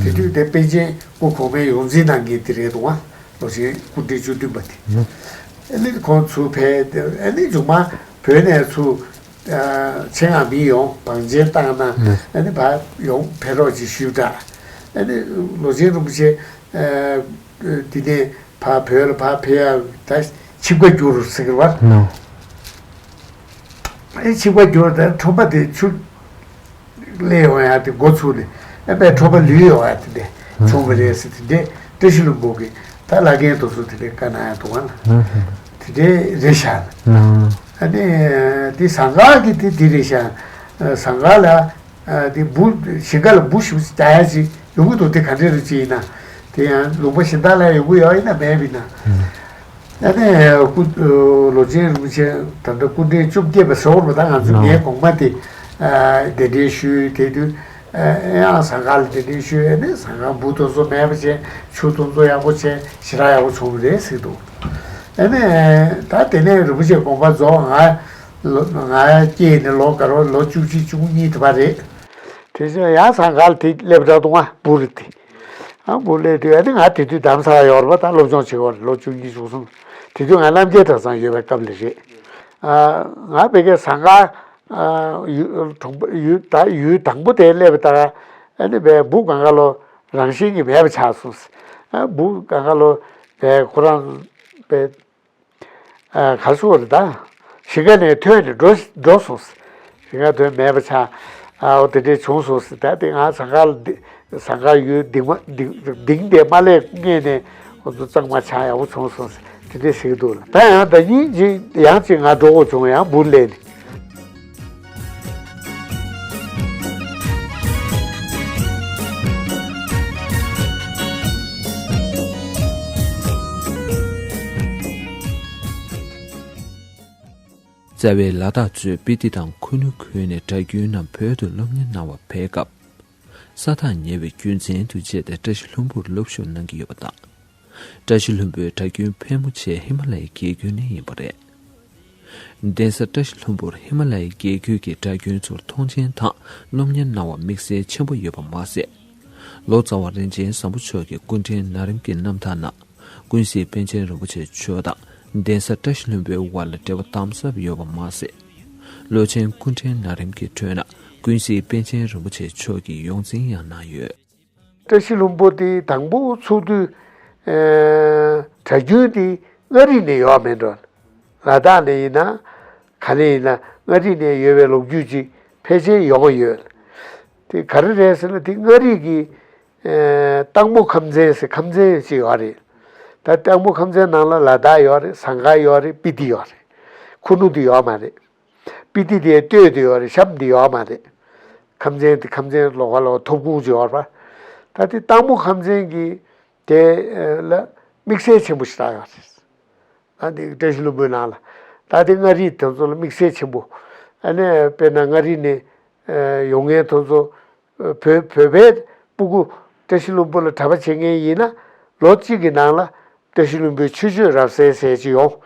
དེ་དུས་དེ་པཎ་ཆེན་སྐུ་གོང་མའི་ཡོངས་འཛིན་གནང་མཁན་དེ་རེད་འདུག་ཨ། ལོ་ཆེན་སྐུ་ཕྲེང་བཅུ་བདུན་པ་དེ། ཨ་ནི་ཁོང་ཚུར་ཕེབས་ཨ་ནི་མཇུག་མ་བོད་ནས་ཚུར། ཆེད་མངགས་མི་ཡོང་བང་ཆེན་བཏང་ན་ཨ་ནི་ཕར་ཡོང་ཕེབས་རོགས་ཅིག་ཞུས་དྲ། ཨ་ནི་ལོ་ཆེན་རིན་པོ་ཆེ་འདི་ནས་ཕར་བོད་ལ་ཕར་ཕེབས་ཡ་ད་ཆིབས་ཁ་བསྒྱུར་ཟེར་གི་བ། ཨ་ཆིབས་ཁ་བསྒྱུར་ད་ཁྲོན་པ་དེ་ཆུ་སླེབས་ཡོང་ཡ་དེ་འགོ་ཚུགས་ནས་ཨ་པའི་ཁྲོན་པ་ལུས་ཡོང་ཡ་དེ་འདྲ་བྱུང་བ་རེད་ཟེར། དེ་འདྲས་བཀྲ་ཤིས་ལྷུན་པོ་གིས་ད་བླ་རྒན་དེ་ཚོ་དེ་འདྲས་བཀའ་གནང་ཡ་འདུག་བ་ལ། དེ་འདྲས་རེད་ཤག་ཨ་ནི་དེ་ཟངས་དཀར་གི་དེ་དེ་རེད་ཤག་ཟངས་དཀར་ལ་དེ་འབུ་ཞིང་ཁ་ལ་འབུ་ཞིག་རྒྱག་ཡ་ཅིག་ཡོང་གི་འདུག་དེ་ག་འདྲས་རེད་ཅིག་ཡིན་ན་དེ་ཡང་ལུང་པ་གཞན་དག་ལ་ཡོང་གི་ཡོད་ཡིན་ན་མེད་པ་ཡིན་ན། ཨ་ནི་སྐུ་ལོ་ཆེན་རིན་པོ་ཆེ་ད་ལྟ་སྐུ་ཕྲེང་བཅོ་བརྒྱད་པ་ཟེར་བ་ད་ང་ཚོ་ངའི་གོང་མ་དེ་གདན་འདྲེན་ཞུས་དེ་དུས། ཨེ་ཡང་ཟངས་དཀར་ལ་གདན་འདྲེན་ཞུས་ནས་ཟངས་དཀར་འབུ་དེ་ཚོ་མེད་པ་བྱས་ཆུ་དེ་ཚོ་ཡག་པོ་བྱས་ཞེ་དྲག་ཡག་པོ་བྱུང་བ་རེད་ཟེར་འདུག་ཨ་ནི་ད་དེ་ནས་རིན་པོ་ཆེ་དགོངས་པ་རྫོགས། ང་ལོ་ང་སྐྱེས་ནས་ལོ་ག་རེ་ལོ་བཅུ་གཅིག་བཅུ་གཉིས་དེ་བ་རེད། དེ་བཞིན་ཡང་ཟངས་དཀར་ལ་དེ་སླེབས་འདྲ་འདུག་ང་འབུ་རེད་དེ། ཨ་འབུ་སླེབས་དུས་ཨ་ནི་ང་དེ་དུས་རྡ་རམ་ས་ལ་ཡོད་རེད་པ། ད་སློབ་སྦྱོང་བྱེད་ཀྱི་ཡོད་རེད། ལོ་བཅུ་གཉིས་བཅུ་གསུམ་དེ་དུས་ང་རྣམ་རྒྱལ་གྲྭ་ཚང་ཡོད་པའི་སྐབས་ལ་རེད། ཨ་ང་ཕ་གིར་ཟངས་དཀར་ཨ་ཡུལ་གྲོང་པ་ཡུལ་ད་ཡུལ་དང་པོ་དེ་སླེབས་པ་ད་ཨ་ནི་བས་འབུ་གང་ག་ལོ་རང་བཞིན་གྱིས་མེད་པ་ཆགས་སོང་། ཨ་འབུ་གང་ག་ལོ་བས་ཁོ་རང་བས་ཨ་ག་རེ་ཟེར་དགོས་རེད་ད། ཞིང་ཁ་ནས་ཐོན་ནས་འགྲོ་འགྲོ་སོང་། ཞིང་ཁ་ཐོན་མེད་པ་ཆགས། ཨ་འོ་དེ་འདྲས་བྱུང་སོང་ཟེར། ད་དེ་ང་ཟངས་དཀར་ལ་འདི་ཟངས་དཀར་ཡུལ་ལྡིང་མ་ལྡིང་ལྡིང་དེ་མ་སླེབས་སྔོན་ནས་ཁོ་ཚོ་གཙང་མ་ཆགས་ཡག་པོ་བྱུང་སོང་ཟེར་དེ་འདྲས་ཟེར་གྱི་འདུག་ལ། ད་ཡང་ཟླ་ཉིན་ཅིག་ཡང་ཅིག་ང་འགྲོ་དགོས་བྱུང་། ཡང་འབུ་སླེབས་ནས། རྩ་བའི་ལ་དྭགས་གཙོས་སྤི་ཏི་དང་ཁུ་ནུ་ཁུལ་ནས་གྲྭ་རྒྱུན་རྣམས་བོད་དུ་སློབ་གཉེར་གནང་བར་ཕེབས་སྐབས། ས་ཐག་ཉེ་བའི་རྒྱུ་མཚན་དུ་བྱས་ཏེ་བཀྲ་ཤིས་ལྷུན་པོར་སློབ་ཞུགས་གནང་གི་ཡོད་པ་དང་། བཀྲ་ཤིས་ལྷུན་པོའི་གྲྭ་རྒྱུན་ཕལ་མོ་ཆེ་ཧི་མ་ལ་ཡའི་རྒྱལ་ཁྱོན་ནས་ཡིན་པ་རེད། གདན་ས་བཀྲ་ཤིས་ལྷུན་པོར་ཧི་མ་ལ་ཡའི་རྒྱལ་ཁྱོན་གྱི་གྲྭ་རྒྱུན་ཚོར་མཐོང་ཆེན་དང་སློབ་གཉེར་གནང་བར་དམིགས་བསལ་ཆེན་པོ་ཡོད་པ་མ་ཟད། ལོ་ཙཱ་བ་རིན་ཆེན་བཟང་པོ་མཆོག་གི་སྐུ་ཕྲེང་ན་རིམ་གྱི་རྣམ་ཐར་ནང་། ཀུན་གཟིགས་པཎ་ཆེན་རིན་པོ་ཆེ་མཆོག་དང་གདན་ས་བཀྲ་ཤིས་ལྷུན་པོའི་དབར་ལ་འབྲེལ་བ་དམ་ཟབ་ཡོད་པ་མ་ཟད། ལོ་ཆེན་སྐུ་ཕྲེང་ན་རིམ་གྱི་ཁྲོད་ན་ཀུན་གཟིགས་པཎ་ཆེན་རིན་པོ་ཆེ་མཆོག་གིས་ཡོངས་འཛིན་ཡང་གནང་ཡོད། བཀྲ་ཤིས་ལྷུན་པོ་དེ་དང་པོ་ཚུགས་དུས། ཨེ་གྲྭ་རྒྱུན་དེ་མངའ་རིས་ནས་ཡོད་མེད་འགྲོ། ལ་དྭགས་ནས་ཡིན་ན། ག་ལེ་ཡིན་ན་མངའ་རིས་ནས་ཡོད་པའི་ལོ་རྒྱུས་ཅིག་ཕལ་ཆེར་ཡོང་གི་ཡོད། དེ་ག་རེ་རེད་ཟེར་ན་དེ་མངའ་རིས་ཀྱི་ཨེ་སྟག་མོ་ཁམས་ཚན་ཟེར་ཁམས་ཚན་ཅིག་ཡོད་རེད། ད་སྟག་མོ་ཁམས་ཚན་ནང་ལ་ལ་དྭགས་ཡོད་རེད། ཟངས་དཀར་ཡོད་རེད། སྤི་ཏི་ཡོད་རེད། ཁུ་ནུ་དེ་ཡོད་མ་རེད། སྤི་ཏི་དེ་སྟོད་དེ་ཡོད་རེད། གཤམ་དེ་ཡོད་མ་རེད། ཁམས་ཚན་དེ་ཁམས་ཚན་ལོགས་ཀ་ལོགས་ཐོབ་ཁུངས་ཅིག་ཡོད་རེད་པ། ད་དེ་སྟག་མོ་ཁམས་ཚན་གྱི་དེ་ལ་དམིགས་བསལ་ཆེན་པོ་ཞིག་རག་ཡོད་རེད། ད་དེ་བཀྲ་ཤིས་ལྷུན་པོའི་ནང་ལ་ད་དེ་མངའ་རིས་དེ་ཚོ་ལ་དམིགས་བསལ་ཆེན་པོ། ཨ་ནི་དཔེར་ན་མངའ་རིས་ནས་ཡོང་མཁན་དེ་ཚོ་བོད་བོད་པའི་སྤུ་གུ་བཀྲ་ཤིས་ལྷུན་པོ་ལ་གྲྭ་པ་བྱེད་མཁན་ཡིན་ན་ལོ་གཅིག་གི་ནང་ལ་བཀྲ་ཤིས་ལྷུན་པོའི་ཆོས་སྤྱོད་རབ་གསལ་ཟེར་གྱི་ཡོད།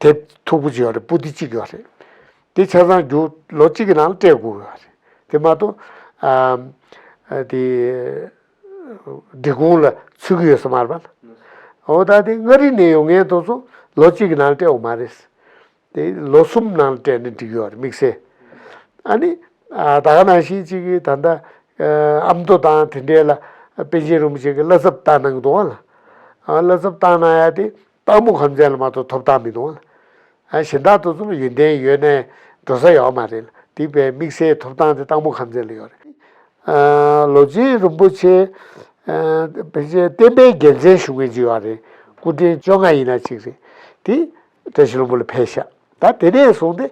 དེབ་མཐུག་པོ་ཅིག་ཡོད་རེད། པོ་ཏི་གཅིག་ཡོད་རེད། དེ་ཆ་ཚང་རྒྱུགས་ལོ་གཅིག་གི་ནང་ལ་སྤྲད་དགོས་ཡོད་རེད། དེ་མ་གཏོགས་ཨ་ཨ་དེ་འབྲི་གུང་ལ་ཚུད་ཀྱི་ཡོད་ས་མ་རེད་པ། འོ་ད་དེ་མངའ་རིས་ནས་ཡོང་མཁན་དེ་ཚོ་ལོ་གཅིག་གི་ནང་ལ་སྤྲད་དགོས་མ་རེད། དེ་ལོ་གསུམ་ནང་ལ་སྤྲད་ན་འགྲིག་ཡོད་རེད། དམིགས་བསལ། ཨ་ནི་ཨ་ད་ག་ནང་བཞིན་གཅིག་གིས་ད་ལྟ་ཨ་ཨ་མདོ་དང་དེ་འདྲའི་ལ་པཎ་ཆེན་རིན་པོ་ཆེ་གི་བླ་ཚབ་བཏང་གནང་གི་འདུག་བ་ལ། ཨ་བླ་ཚབ་བཏང་གནང་ཡ་དེ་སྟག་མོ་ཁམས་ཚན་ལ་མ་གཏོགས་ཐོབ་ཐང་མི་འདུག་བ་ལ། ཨ་གཞན་དག་དེ་ཚོ་ལ་ཡོན་ཏན་ཡོད་ནའི་འགྲོ་ས་ཡོད་མ་རེད་ལ། དེ་བས་དམིགས་བསལ་ཐོབ་ཐང་དེ་སྟག་མོ་ཁམས་ཚན་ལ་ཡོད་རེད། ཨ་ལོ་ཆེན་རིན་པོ་ཆེ་ཨ་ཕལ་ཆེར་བསྟན་པའི་རྒྱལ་མཚན་ཞུ་མཁན་ཅིག་ཡོད་རེད། སྐུ་ཕྲེང་བཅོ་ལྔ་ཡིན་ན་ཅིག་རེད། དེ་བཀྲ་ཤིས་ལྷུན་པོ་ལ་ཕེབས་ཤག་ད་དེ་ནས་བཟུང་སྟེ་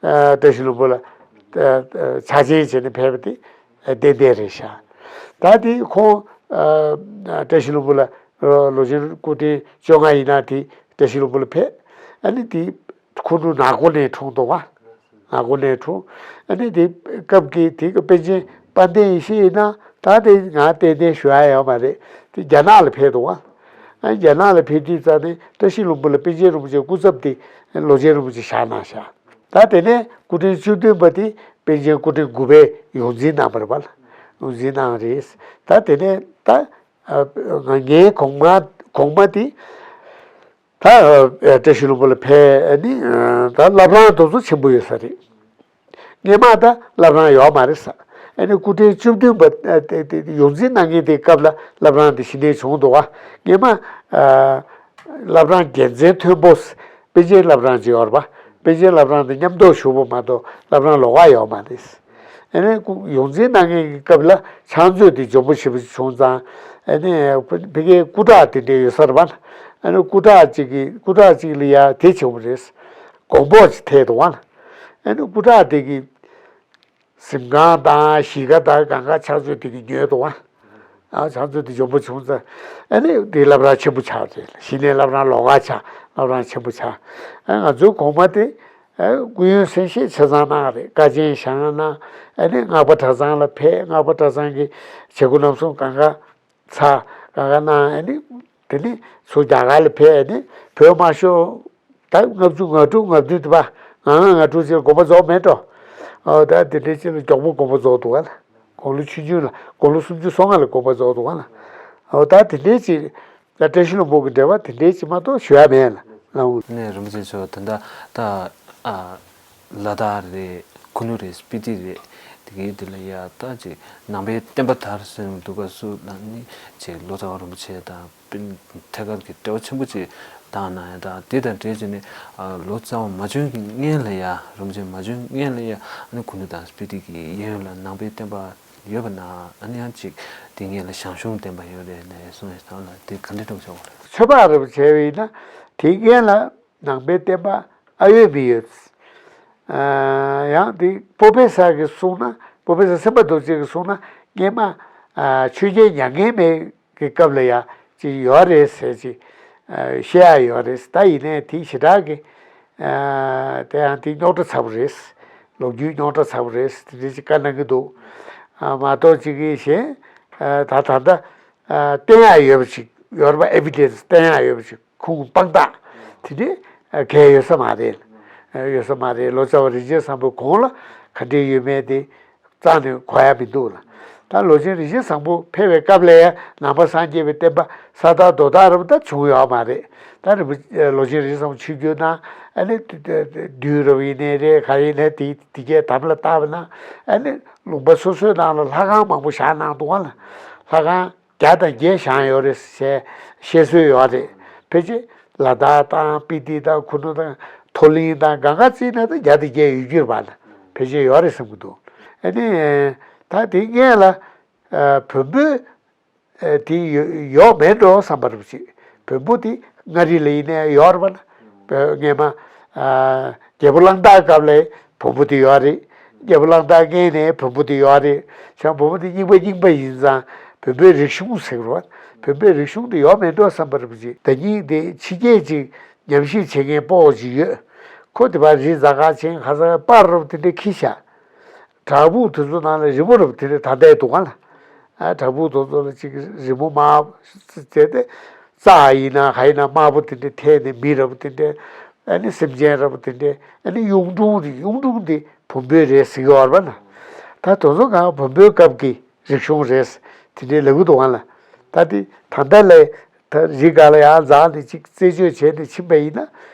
ཨ་བཀྲ་ཤིས་ལྷུན་པོ་ལ་ཨ་ཨ་ཕྱག་ཆེན་བྱས་ནས་ཕེབས་པ་དེ་ཏན་ཏན་རེད་ཤག་ད་དེ་ཁོང་ཨ་བཀྲ་ཤིས་ལྷུན་པོ་ལ་ལོ་ཆེན་སྐུ་ཕྲེང་བཅོ་ལྔ་ཡིན་ན་དེ་བཀྲ་ཤིས་ལྷུན་པོ་ལ་ཕེབས། ཨ་ནི་དེ་ཁུ་ནུ་ནག་སྒོ་ནས་འཁྲུངས་འདུག་བ། ནག་སྒོ་ནས་འཁྲུངས། ཨ་ནི་དེ་སྐབས་ཀྱི་དེ་གི་པཎ་ཆེན་དཔལ་ལྡན་ཡེ་ཤེས་ཡིན་ན་ད་དེ་ང་ཏན་ཏན་ཞུ་ཡ་ཡོད་མ་རེད། དེ་རྒྱ་ནག་ལ་ཕེབས་འདུག་བ། ཨ་རྒྱ་ནག་ལ་ཕེབས་དུས་ཙང་ནས་བཀྲ་ཤིས་ལྷུན་པོ་ལ་པཎ་ཆེན་རིན་པོ་ཆེ་སྐུ་ཚབ་དེ་ལོ་ཆེན་རིན་པོ་ཆེ་བཞག་གནང་ཤག་ད་དེ་ནས་སྐུ་ཕྲེང་བཅུ་བདུན་པ་དེ་པཎ་ཆེན་སྐུ་ཕྲེང་དགུ་པའི་ཡོངས་འཛིན་གནང་བ་རེད་པ། ཡོངས་འཛིན་གནང་རེད། ད་དེ་ནས་ད་ཨ་ང་ངའི་གོང་མ་གོང་མ་དེ་ད་ཨ་བཀྲ་ཤིས་ལྷུན་པོ་ལ་ཕེབས་ནི་ཨ་ད་བླ་བྲང་དེ་ཚོ་ཆེན་པོ་ཡོད་ས་རེད། སྔས་མ་ད་བླ་བྲང་ཡོད་མ་རེད་ས། ཨ་ནི་སྐུ་ཕྲེང་བཅུ་བདུན་པ་ཨ་དེ་དེ་ཡོངས་འཛིན་གནང་མཁན་དེའི་སྐབས་ལ་བླ་བྲང་དེ་གཞི་ནས་བྱུང་འདུག་བ། སྔས་མ་ཨ་བླ་བྲང་རྒྱལ་མཚན་མཐོན་པོ་པཎ་ཆེན་བླ་བྲང་ཅིག་ཡོད་རེད་པ། པཎ་ཆེན་བླ་བྲང་དེ་མཉམ་འདོགས་ཞུ་བ་མ་གཏོགས་བླ་བྲང་ལོགས་ཀ་ཡོད་མ་རེད། ཨ་ནི་སྐུ་ཡོངས་འཛིན་གནང་མཁན་གྱི་སྐབས་ལ་ཕྱག་མཛོད་དེ་འཇོན་པོ་ཞེ་པོ་ཅིག་བྱུང་ཙང་ཨ་ནི་ཕ་ཕ་གིའི་སྐུ་བྲག་དེ་འདྲ་ཡོད་ས་རེད་པ། ཨ་ནི་སྐུ་བྲག་ཅིག་གི་སྐུ་བྲག་ཅིག་ལ་ཡ་དེ་བྱུང་བ་རེད། གོང་པོ་ཅིག་ཐེབས་འདུག་བ། ཨ་ནི་སྐུ་བྲག་དེ་གི་གཟིམ་ཁང་དང་གཞིས་ཀ་དང་གང་ག་ཕྱག་མཛོད་དེ་གི་ཉོས་འདུག་བ། ཨ་ཕྱག་མཛོད་དེ་འཇོན་པོ་བྱུང་ཙང་ཨ་ནི་དེ་བླ་བྲང་ཆེན་པོ་ཆགས་རེད། གཞི་ནས་བླ་བྲང་ལོགས་ཀ་ཆགས། བླ་བྲང་ཆེན་པོ་ཆགས། ཨ་ང་ཚོའི་གོང་མ་དེ་ཨ་སྐུ་ཡོན་གསན་བཞེས་ཆ་ཚང་གནང་རེད། དཀའ་ཆེན་བཞེངས་གནང་། ཨ་ནི་སྔགས་པ་གྲྭ་ཚང་ལ་ཕེབས། སྔགས་པ་གྲྭ་ཚང་གི་བྱེད་སྒོ་རྣམ་གསུམ་གང་ག་ཚར། གང་ག་གནང་། ཨ་ནི་དེ་ནས་ཚུར་རྒྱ་གར་ལ་ཕེབས། ཨ་ནི་བོད་དམར་ཤོག་ད་ལྔ་བཅུ་ང་དྲུག་ང་བདུན་དེ་པ་ང་ལྔ་ང་དྲུག་ཅིག་ལ་དགོངས་པ་རྫོགས་མེད་འགྲོ། ཨོ་ད་དེ་འདྲའི་ཅིག་ལ་མགྱོགས་པོ་དགོངས་པ་རྫོགས་འདུག་ག་ལ། དགུང་ལོ་ཆུང་ཆུང་ལ་དགུང་ལོ་སུམ་ཅུ་སོ་ལྔ་ལ་དགོངས་པ་རྫོགས་འདུག་ག་ལ། ཨོ་ད་དེ་འདྲའི་ཅིག་ད་བཀྲ་ཤིས་ལྷུན་པོ་གི་འབྲེལ་བ་དེ་འདྲའི་ཅིག་མ་གཏོགས་ཞུ་ཡ་མེད་ལ་ལགས། ནས་རིན་པོ་ཆེ་མཆོག་ད་ལྟ་ད་ཨ་ལ་དྭགས་རེད། ཁུ་ནུ་རེད། སྤི་ཏི་རེད། དེ་གའི་དེ་ལ་ཡ་ད་ཅིག་ནང་པའི་བསྟན་པ་དར་སོན་འདུག་ག་སུ་ལ་ནི་ཅིག་ལོ་ཙཱ་བ་རིན་པོ་ཆེ་དང་། ཐད་ཀར་གྱི་འབྲེལ་བ་ཆེན་པོ་ཅིག་བཏང་གནང་ཡ་དང་། དེ་དང་འབྲེལ་བྱས་ནས་ཨ་ལོ་ཙཱ་བ་མ་བྱོན་གྱི་སྔོན་ལ་ཡ། རིན་པོ་ཆེ་མ་བྱོན་སྔོན་ལ་ཡ། ཨ་ནི་ཁུ་ནུ་དང་སྤི་ཏི་གི་གཡས་གཡོན་ལ་ནང་པའི་བསྟན་པ་ཡོད་པ་ན། ཨ་ནི་ཡང་ཅིག་དེ་སྔོན་ལ་ཞང་ཞུང་བསྟན་པ་ཡོད་རེད་ལབ་གསུངས་ཡོད་ཙང་ལ། དེ་ག་འདྲ་འགྲོ་ཆོག་པ་རེད། ཚོད་དཔག་རེ་བྱས་པ་ཡིན་ན་དེ་སྔོན་ལ་ནང་པའི་བསྟན་པ་ཨ་ཡོད་མི་ཡོད། ཨ་ཡང་དེ་པོ་པེ་སར་གྱིས་གསུངས་ན། པོ་པེ་སར་སེམས་དཔའ་རྡོ་རྗེ་གིས་གསུངས་ན་སྔོན་མ་ཨ་ཆོས་རྒྱལ་མྱ་ངན་མེད་གི་སྐབས་ལ་ཡ་ཅིག་ཡོད་རེད་ཟེར་ཅིག་ཨ་བཤད་ཡ་ཡོད་རེད། ད་ཡིན་ནའི་དེ་ཞེ་དྲག་གི་ཨ་དེ་ཡང་དེ་རྙོག་དྲ་ཚ་པོ་རེད། ལོ་རྒྱུས་རྙོག་དྲ་ཚ་པོ་རེད། དེ་འདྲ་ཅིག་བཀའ་གནང་གི་འདུག་ཨ་མ་གཏོགས་ཅིག་གི་གཞན་ཨ་ད་ད་ལྟ་ཨ་བསྟན་ཡ་ཡོད་པ་ཅིག་ཡོད་རེད་པ། ཨེ་བི་ཌེན་སི་བསྟན་ཡ་ཡོད་པ་ཅིག་ཁུངས་དཔང་རྟགས་དེ་འདྲ་ཨ་གང་ཡང་ཡོད་ས་མ་རེད། ཨ་ཡོད་ས་མ་རེད། ལོ་ཙཱ་བ་རིན་ཆེན་བཟང་པོའི་གོང་ལ་ག་འདྲས་ཡོད་མེད་དེ་རྩ་ནས་གོ་ཡ་མི་འདུག་ལ། ད་ལོ་ཆེན་རིན་ཆེན་བཟང་པོ་ཕེབས་པའི་སྐབས་ལ་ཡང་ནང་པ་སངས་རྒྱས་པའི་བསྟན་པ་ས་དག་རྡོ་དག་ར་བ་ད་བྱུང་ཡོད་མ་རེད། ད་རི་བོ་ལོ་ཆེན་རིན་ཆེན་བཟང་པོ་ཆིབས་བསྒྱུར་གནང་། ཨ་ནི་བདུད་ར་བ་ཡིན་ནའི་རེད། ག་ཡིན་ནའི་དེ་དེ་གའི་དམ་ལ་བཏགས་པ་ན། ཨ་ནི་ལུང་པ་སོ་སོའི་ནང་ལ་ལྷ་ཁང་མང་པོ་བཞེངས་གནང་འདུག་ག་ལ། ལྷ་ཁང་བརྒྱ་དང་བརྒྱད་བཞེངས་ཡོད་རེད་ཟེར་བཤད་སྲོལ་ཡོད་རེད། ཕལ་ཆེར་ལ་དྭགས་དང་སྤི་ཏི་དང་ཁུ་ནུ་དང་ མཐོ་གླིང་དང་གང་ག་བརྩིས་ན་ད་བརྒྱ་དང་བརྒྱད་ཡོད་རྒྱུ་རེད་པ་ལ། ཕལ་ཆེར་ཡོད་རེད་བསམ་གྱི་འདུག་ཨ་ནི་ད་དེ་སྔོན་ལ་བོན་པོའི་ཨ་དེ་ཡོ- ཡོག་མེད་འགྲོ་བསམ་པ་རེད་པ་ཅིག་བོན་པོ་དེ་མངའ་རིས་ལ་ཡིན་ནའི་ཡོག་རེད་པ་ལ། བོད་སྔོན་མ་ཨ་རྒྱལ་པོ་གླང་དར་སྐབས་ལ་བོན་པོ་དེ་ཡོག་རེད། རྒྱལ་པོ་གླང་དར་སྔོན་ནས་བོན་པོ་དེ་ཡོག་རེད། བྱས་བོན་པོ་དེ་རྙིང་པ་རྙིང་པ་ཡིན་ཙང་བོན་པོའི་རིག་གཞུང་ཟེར་རོ། བོན་པོའི་རིག་གཞུང་དེ་ཡོག་མེད་འགྲོ་བསམ་པ་རེད་པ་ཅིག་ད་ཉིད་དེ་ཕྱི་རྒྱལ་ཅིག་ཉམས་ཞིབ་བྱེད་མཁན་པོ་ཅིག་ཡོད། ཁོ་དེ་པར་རི་འཛག་ག་ཆེན་ཁ་སང་པར་རོབ་དེ་འདྲ་ཁྱེར་ཤག་བྲག་ཕུག་དེ་ཚོ་ནང་ལ་རི་མོ་རབ་དེ་འདྲ་ད་ལྟའི་འདུག་ག་ལ། ཨ་བྲག་ཕུག་དེ་ཚོ་ལ་ཅིག་རི་མོ་དམར་བྱས་ཏེ་རྩྭ་ཡིན་ན་ག་ཡིན་ན་དམར་པོ་དེ་འདྲ་འཐེན་ནས་མི་རབ་དེ་འདྲ་ཨ་ནི་སེམས་ཅན་རབ་དེ་འདྲ་ཨ་ནི་གཡུང་དྲུང་དེ་གཡུང་དྲུང་དེ་བོན་པོའི་རེད་ཟེར་གྱི་ཡོད་རེད་པ་ལ། ད་དེ་ཚོ་གང་བོན་པོའི་སྐབས་ཀྱི་རིག་གཞུང་རེད་དེ་འདྲའི་ལབ་ཀྱི་འདུག་ག་ལ། ད་དེ་ད་ལྟ་ལས་ད་རི་སྒང་ལ་ཡར་འཛེགས་ནས་ཅིག་རྩད་གཅོད་བྱས་ནས་ཕྱིན་པ་ཡིན་ན་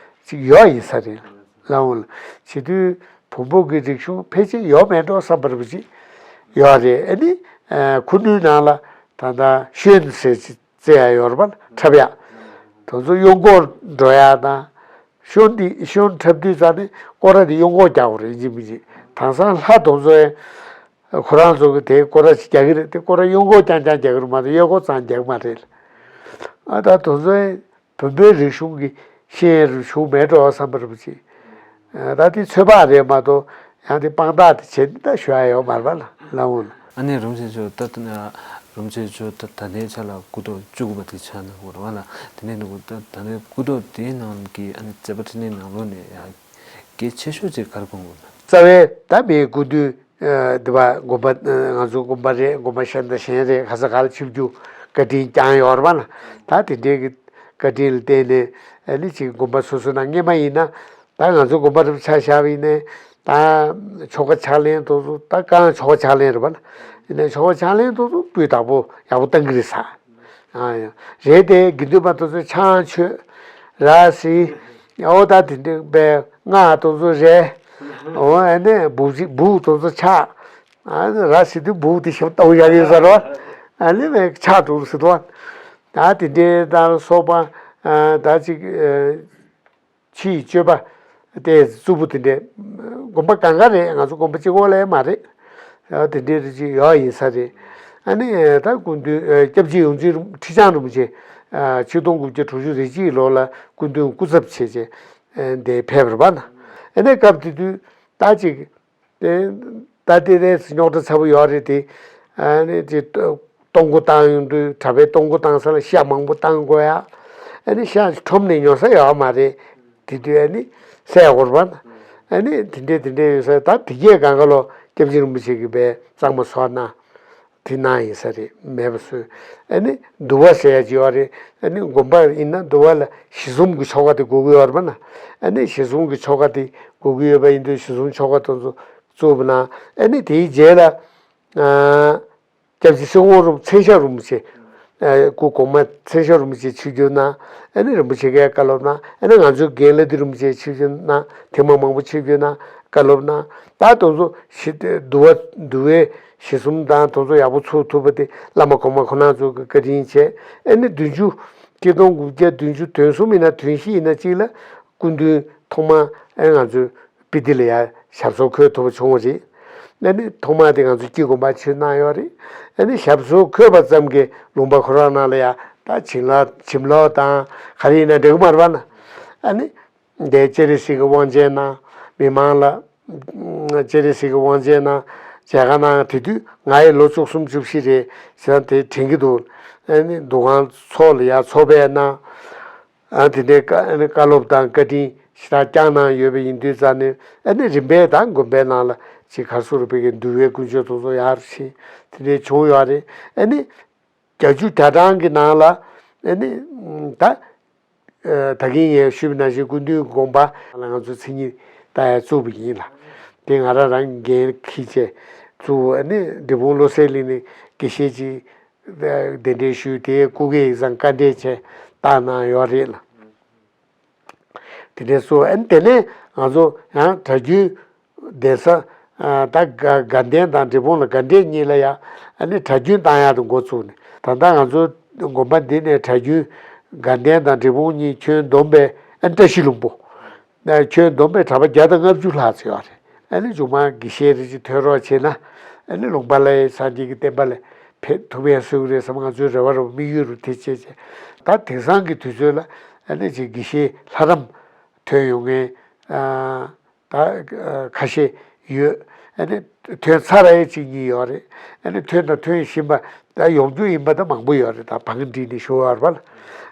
ཅིག་ཡོག་ཡིན་ས་རེད་ལ། ལའོ་ལ། བྱེད་དུས་བོན་པོ་གི་རིག་གཞུང་ཕལ་ཆེར་ཡོག་མེད་འགྲོ་བསམ་པ་རེད་པ་ཅིག་ཡོད་རེད། ཨ་ནི་ཨ་ཁུ་ནུའི་ནང་ལ་ད་ལྟ་ཤོན་ཟེར་ཅིག་རྩེ་ཡག་ཡོད་རེད་པ་འཁྲབ་ཡག་དེ་ཚོ་གཡོན་སྐོར་འགྲོ་ཡག་དང་། ཤོན་འདི་ཤོན་འཁྲབ་དུས་ཙང་ནི་སྐོར་ར་དེ་གཡོན་སྐོར་རྒྱག་དགོས་རེད་ཡིན་གཅིག་མིན་གཅིག་དེང་སང་ལྷ་དེ་ཚོ་ཡང་ཁོ་རང་ཚོ་གི་དེ་སྐོར་ར་ཅིག་རྒྱག་གི་རེད། དེ་སྐོར་ར་གཡོན་སྐོར་རྐྱང་རྐྱང་རྒྱག་གི་རེད་མ་གཏོགས་གཡས་སྐོར་ཙམ་རྒྱག་གི་མ་རེད། ཨ་ད་དེ་ཚོ་ཡང་བོན་པོའི་རིག་གཞུང་གི་ཤེས་ཡོན་རུ་ཞུགས་མེད་འགྲོ་བསམ་པ་རེད་པ་ཅིག་ཨ་ད་དེ་ཚོད་དཔག་རེད་མ་གཏོགས་ཡང་དེ་དཔང་རྟགས་དེ་བྱེད་ད་ཞུ་ཡག་ཡོད་མ་རེད་པ་ལ་ལའོ་ལ། ཨ་ནི་རིན་པོ་ཆེ་མཆོག་ད་ལྟ་ན་རིན་པོ་ཆེ་མཆོག་ད་ད་ལྟའི་ཆ་ལ་སྐུ་ཐོག་བཅུ་དགུ་པ་དེ་ཆགས་གནང་དགོས་རེད་པ་ལ། དེ་ནས་ནུ་གུ་ད་ད་ལྟའི་སྐུ་ཐོག་དེའི་ནང་གི་ཨ་ནི་མཛད་པ་འཕྲིན་ལས་ནང་ལོགས་ནས་ཡང་གལ་ཆེ་ཤོས་ཅིག་ག་རེ་དགོངས་དགོས་ན། རྩ་བའི་ད་མིའི་སྐུ་མདུན་ཨ་འདི་པ་དགོན་པ་ཨ་ང་ཚོ་དགོན་པ་རེད། དགོན་པ་གཞན་དང་གཞན་རེད། ག་ས་ག་ལ་ཆིབས་བསྒྱུར་བཀའ་དྲིན་བསྐྱངས་ཡོད་རེད་པ་ལ། ད་དེ་འདྲའི་གི་བཀའ་དྲིན་ལ་བརྟེན་ནས་ཨ་ནི་ཅིག་དགོན་པ་སོ་སོ་ནང་སྔོན་མ་ཡིན་ན་ད་ང་ཚོ་དགོན་པ་རུ་ཆ་བཞག་པ་ཡིན་ནའི་ད་ཆོ་ག་ཕྱག་ལེན་དེ་ཚོ་ད་གང་ཆོ་ག་ཕྱག་ལེན་རེད་པ་ལ། ཡིན་ནའི་ཆོ་ག་ཕྱག་ལེན་དེ་ཚོ་སྤུས་དག་པོ་ཡག་པོ་བཏང་གི་རེད་ས། ཨ་ཡ། རེད་དེ་དགེ་འདུན་པ་དེ་ཚོ་ཆང་མཆོད་ར་སི། ཨོ་ད་དེ་འདྲ་པའི་སྔགས་དེ་ཚོ་རེད། ཨོ་ཨ་ནི་སྦུག་ཅིག་སྦུག་དེ་ཚོ་ཆག་ཨ་ནི་ར་སི་དུས་སྦུག་དེ་ཞིབ་ཏུ་ཡག་ཡོད་ཟེར་རོ། ཨ་ནི་བས་ཆག་འགྲོ་ཟེར་དོ། ད་དེ་འདྲའི་ད་སོགས་པ་ཨ་ད་ཅིག་ཨ་ཕྱིའི་སྤྱོད་པ་ཏོག་ཙམ་རྩུབ་པོ་དེ་འདྲས། དགོན་པ་གང་ག་རེད། ང་ཚོ་དགོན་པ་གཅིག་པོ་ལས་མ་རེད། དེ་འདྲས་རེ་ཅིག་ཡོག་ཡིན་ས་རེད། ཨ་ནི་ད་སྐུ་མདུན་སྐྱབས་རྗེ་ཡོངས་འཛིན་ཁྲི་བྱང་རིན་པོ་ཆེ་ཆིག་སྟོང་དགུ་བརྒྱ་དྲུག་ཅུ་རེ་གཅིག་ལོ་ལ་སྐུ་མདུན་སྐུ་ཚབ་བྱས་རྗེས་འདིར་ཕེབས་རེད་པ་ན། ཨ་ནི་སྐབས་དེ་དུས་ད་ཅིག་ད་ལྟའི་རེས་རྙོག་དྲ་ཚ་པོ་ཡོད་རེད་དེ། ཨ་ནི་དེ་གཏོང་སྒོ་བཏང་ཡོང་དུས་གྲྭ་པའི་གཏོང་སྒོ་བཏང་ས་ལ་ཤ་མང་པོ་བཏང་དགོས་ཡ། ཨ་ནི་ཤ་ཁྲོམ་ནས་ཉོ་ས་ཡོད་མ་རེད། དེ་དུས་ཨ་ནི་སའི་འོར་བ་ན། ཨ་ནི་དེ་འདྲས་དེ་འདྲས་ཡོད་ས་ད་དེ་གས་གང་ག་ལོ་སྐྱབས་རྗེ་རིན་པོ་ཆེ་གིས་པའི་གཙང་མ་བཟོ་གནང་དེ་གནང་ཡིན་ས་རེད། མེད་པ་བཟོས། ཨ་ནི་འདུལ་བ་ཟེར་ཡ་ཅིག་ཡོད་རེད། ཨ་ནི་དགོན་པ་ཡིན་ན་འདུལ་བ་ལ་ཞི་འཛུམ་གྱི་ཆོ་ག་དེ་དགོས་ཀྱི་ཡོད་རེད་པ་ན། ཨ་ནི་ཞི་འཛུམ་གྱི་ཆོ་ག་དེ་དགོས་ཀྱི་ཡོད་པ་ཡིན་དུས་ཞི་འཛུམ་ཆོ་ག་དེ་ཚོ་བཙུགས་པ་ན། ཨ་ནི་དེའི་རྗེས་ལ་ཨ་སྐྱབས་རྗེ་སེ་གོང་རུ་མཚན་ཞབས་རིན་པོ་ཆེ་ཨ་སྐུ་གོང་མ་མཚན་ཞབས་རིན་པོ་ཆེ་ཆིབས་བསྒྱུར་གནང་། ཨ་ནི་རིན་པོ་ཆེ་གིས་བཀའ་སློབ་གནང་། ཨ་ནི་ང་ཚོའི་རྒན་ལགས་འདི་རིན་པོ་ཆེ་ཆིབས་བསྒྱུར་གནང་། ཐེངས་མ་མང་པོ་ཆིབས་བསྒྱུར་གནང་བཀའ་སློབ་གནང་། ད་དེ་ཚོ་ཞི་འདུལ་བ་འདུལ་བའི་ཞི་འཛུམ་དང་དེ་ཚོ་ཡག་པོ་ཚུགས་ཐུབ་པ་དེ་བླ་མ་གོང་མ་ཁོང་རྣམ་ཚོ་གི་བཀའ་དྲིན་བྱས། ཨ་ནི་བདུན་ཅུ་ཆིག་སྟོང་དགུ་བརྒྱ་བདུན་ཅུ་དོན་གསུམ་ཡིན་ན་དོན་བཞི་ཡིན་ན་གཅིག་ལ་སྐུ་མདུན་ཐོག་མ་ཨ་ང་ཚོའི་སྤི་ཏི་ལ་ཡ་ཞབས་སོར་འཁོད་ཐུབ་པ་བྱུང་བ་རེད། ཨ་ནི་ཐོག་མ་དེ་ང་ཚོ་སྐྱིད་དགོན་པ་ཆིབས་གནང་ཡོད་རེད། ཨ་ནི་ཞབས་སོར་འཁོད་པ་ཙམ་གྱིས་ལུང་པ་ཁོ་རང་ནང་ལ་ཡ་ད་བྱིན་རླབས་བྱིན་རླབས་དང་ག་རེ་ཡིན་ན་འགྲིག་གི་མ་རེད་པ་ན། ཨ་ནི་འདས་སྤྱན་རས་གཟིགས་ཀྱི་དབང་ཆེན་གནང་། མི་མང་ལ་སྤྱན་རས་གཟིགས་ཀྱི་དབང་ཆེན་གནང་། མཇལ་ཁ་གནང་། དེ་དུས་ང་ཡི་ལོ་བཅུ་གསུམ་བཅུ་བཞི་རེད་ཟེར་ན་དེ་དྲན་གྱི་འདུག་ཨ་ནི་འདུ་ཁང་ཚོགས་ལ་ཡ་ཚོགས་ཕེབས་གནང་། ཨ་དེ་འདྲའི་བཀའ་ཨ་ནི་བཀའ་སློབ་དང་བཀའ་དྲིན་ཞེ་དྲག་བསྐྱངས་གནང་ཡོད་པ་ཡིན་དུས་ཙང་ནས། ཨ་ནི་རིམ་པས་ད་དགོན་པའི་ནང་ལ་ཅིག་ག་རེ་ཟེར་དགོས་རེད། བོད་ཀྱི་འདུལ་བའི་ཀུན་སྤྱོད་དེ་ཚོ་ཡག་རུ་ཕྱིན། དེ་འདྲའི་བྱུང་ཡོད་རེད། ཨ་ནི་བརྒྱད་ཅུ་གྱ་གྲངས་ཀྱི་ནང་ལ་ཨ་ནི་ད་ཨ་ད་གིན་ངས་ཞུས་པ་ནང་བཞིན་སྐུ་མདུན་དགོངས་པ་ལ་ང་ཚོ་མཚན་ཉིད་བཏགས་ཡ་བཙུགས་པ་ཡིན་ལ། དེ་ང་རང་རང་འགན་འཁྱེར་བྱས་བཙུགས། ཨ་ནི་འབྲས་སྤུངས་བློ་གསལ་གླིང་ནས་དགེ་བཤེས་ཀྱི་གདན་འདྲེན་ཞུས། དེའི་སྐུ་སྒེར་ཡིག་ཚང་བཀའ་འདྲེན་བྱས་བཏང་གནང་ཡོད་རེད་ལ། དེ་འདྲས་སོ། ཨ་ནི་དེ་ནས་ང་ཚོ་ཡང་གྲྭ་རྒྱུན་གདན་ས་ཨ་ད་དགའ་དགའ་ལྡན་དང་འབྲས་སྤུངས་ལ་དགའ་འབྲས་གཉིས་ལ་ཡང་ཨ་ནི་གྲྭ་རྒྱུན་བཏང་ཡག་དེ་འགོ་བཙུགས་ནས། ད་ལྟ་ང་ཚོ་དགོན་པ་འདི་ནས་གྲྭ་རྒྱུན་དགའ་ལྡན་དང་འབྲས་སྤུངས་གཉིས་ཁྱོན་བསྡོམས་པས་ཨ་ནི་བཀྲ་ཤིས་ལྷུན་པོ། ཁྱོན་བསྡོམས་པས་གྲྭ་པ་བརྒྱ་དང་ལྔ་བཅུ་ལྷག་ཙམ་ཡོད་རེད། ཨ་ནི་མཇུག་མ་དགེ་བཤེས་རེ་ཅིག་ཐོན་རོགས་བྱས་ན། ཨ་ནི་ལུང་པ་ལ་སངས་རྒྱས་ཀྱི་བསྟན་པ་ལ་ཕན་ཐུགས་ཕན་གསོས་ཀྱི་རེད་བསམ། ང་ཚོའི་རེ་བ་རེད་པ། དམིགས་ཡུལ་རེད་པ། དེ་བྱས་བྱས་ད་དེང་སང་གི་དུས་ཚོད་ལ་ཨ་ནི་ཅིག་དགེ་བཤེས་ལྷ་རམས་ཐོན་ཡོང་མཁན་ཨ་ད་ཁ་ཤས་ཡོད། ཨ་ནི་ཐོན་ཚར་ཡས་གཅིག་གཉིས་ཡོད་རེད། ཨ་ནི་ཐོན་དང་ཐོན་བཞིན་པ་ད་ཡོང་རྒྱུ་ཡིན་པ་ད་མང་པོ་ཡོད་རེད། ད་བང་བསྒྲིགས་ནས་བཞུགས་ཡོད་རེད་པ།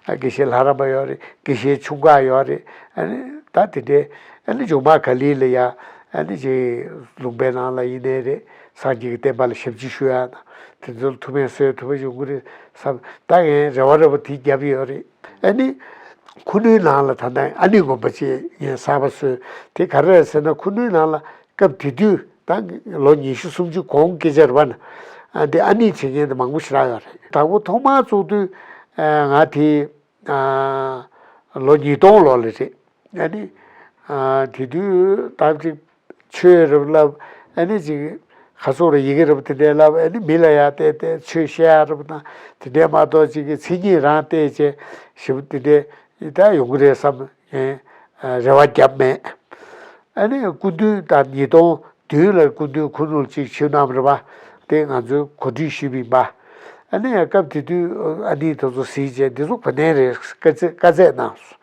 ཨ་དགེ་བཤེས་ལྷ་རམས་པ་ཡོད་རེད། དགེ་བཤེས་ཆུང་ཁག་ཡོད་རེད། ཨ་ནི་ད་དེ་འདྲའི་ཨ་ནི་མཇུག་མ་ག་ལེ་ལ་ཡ་ཨ་ནི་ཅིག་ལུང་པའི་ནང་ལ་ཡིན་ནའི་རེད། སངས་རྒྱས་ཀྱི་བསྟན་པ་ལ་ཞབས་ཕྱི་ཞུ་ཡ་དང་དེ་ཚོ་ལ་ཐུགས་ཕན་གསོས་ཐུབ་པ་ཡོང་གི་རེད་བསམ། ད་ངས་རེ་བ་རེ་བ་དེ་བརྒྱབ་ཡོད་རེད། ཨ་ནི་ཁུ་ནུའི་ནང་ལ་ད་ལྟ་ཨ་ནི་དགོན་པ་ཅིག་ངས་གསར་པ་བཟོས། དེ་ག་རེ་རེད་ཟེར་ན། ཁུ་ནུའི་ནང་ལ་སྐབས་དེ་དུས་ད་ལོ་ཉི་ཤུ་སུམ་ཅུ་གོང་སྐད་ཆ་རེད་པ། ཨ་འདི་ཨ་ནི་བྱེད་མཁན་དེ་མང་པོ་ཞེ་དྲག་ཡོད་རེད། དང་པོ་ཐོག་མར་བཙུགས་དུས་ང་དེ་ལོ་ཉིས་སྟོང་ལོ་ལ་རེད། ཨ་ནི་དེ་དུས་ད་ཅིག་ཆོས་རེ་བསླབ། ཨ་ནི་ཅིག་ཁ་སོག་རེ་ཡི་གེ་རེ་བ་དེ་འདྲ་བསླབ། ཨ་ནི་མི་ལ་ཡ་བལྟས་བལྟས་ཆོས་བཤད་ཡ་རེ་བ་དང་དེ་འདྲ་མ་གཏོགས་ཅིག་གི་མཚན་ཉིད་རང་བལྟས་བྱས་ཞེ་པོ་དེ་འདྲ་ད་ཡོང་གི་རེད་བསམ་ངས་རེ་བ་བརྒྱབ་མེད། ཨ་ནི་སྐུ་མདུན་ད་ཉིས་སྟོང་བདུན་ལ་སྐུ་མདུན་ཁུ་ནུ་ལ་ཅིག་ཆིབས་གནང་རེད་པ། དེ་ང་ཚོས་གོ་སྒྲིག་ཞུས་པ་ཡིན་པ། ཨ་ནི་སྐབས་དེ་དུས་ཨ་ནི་དེ་ཚོ་གཟིགས་བྱས་འདི་ཚོ་གོ་གནས་རེད་བཀའ་སྩལ་བཀའ་སྩལ་གནང་སོང་།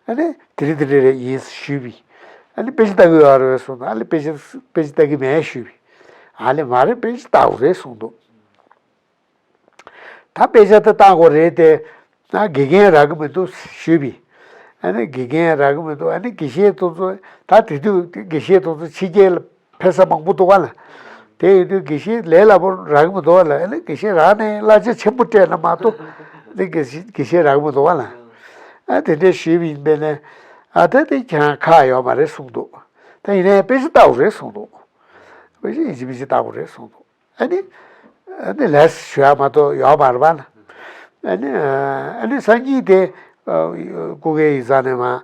ཨ་ནི་དེ་རིང་དེ་རིང་རེད་ཡིན་ཞུས་པ་ཡིན། ཨ་ནི་དཔེ་ཆ་ལྟ་གི་ཡོད་རེད་གསུངས་འདུག་ཨ་ནི་དཔེ་ཆ་དཔེ་ཆ་ལྟ་གི་མེད་ཞུས་པ་ཡིན། ཨ་ནི་མ་རེད། དཔེ་ཆ་ལྟ་དགོས་རེད་གསུངས་འདུག་ད་དཔེ་ཆ་ད་ལྟ་དགོས་རེད་དེ། ད་དགེ་རྒན་རག་གི་མི་འདུག་ཞུས་པས། ཨ་ནི་དགེ་རྒན་རག་གི་མི་འདུག་ཨ་ནི་དགེ་བཤེས་དེ་ཚོ་ད་དེ་དུས་དགེ་བཤེས་དེ་ཚོ་ཕྱི་རྒྱལ་ལ་ཕེབས་ས་མང་པོ་འདུག་ག་ལ། དེ་ཡིན་དུས་དགེ་བཤེས་ལས་སླ་པོ་རག་གི་མི་འདུག་ག་ལ། ཨ་ནི་དགེ་བཤེས་རག་ནའི་གླ་ཆ་ཆེན་པོ་སྤྲད་ན་མ་གཏོགས་དེ་དགེ་བཤེས་དགེ་བཤེས་རག་གི་མི་འདུག་ག་ལ། ཨ་དེ་འདྲས་ཞུས་པ་ཡིན་པས་ནས། ཨ་ད་དེ་ཁྱེད་རང་ཁག་ཡོད་མ་རེད་གསུངས་འདུག་ད་ཡིན་ནའི་དཔེ་ཆ་ལྟ་དགོས་རེད་གསུངས་འདུག་དཔེ་ཆ་ཡིན་གཅིག་མིན་གཅིག་ལྟ་དགོས་རེད་གསུངས་འདུག་ཨ་ནི། ཨ་ནི་ལས་ཞུ་ཡ་མ་གཏོགས་ཡོད་མ་རེད་པ་ལ། ཨ་ནི་ཨ་ནི་སང་ཉིན་དེ་སྐུ་སྒེར་ཡིག་ཚང་ནས་མར་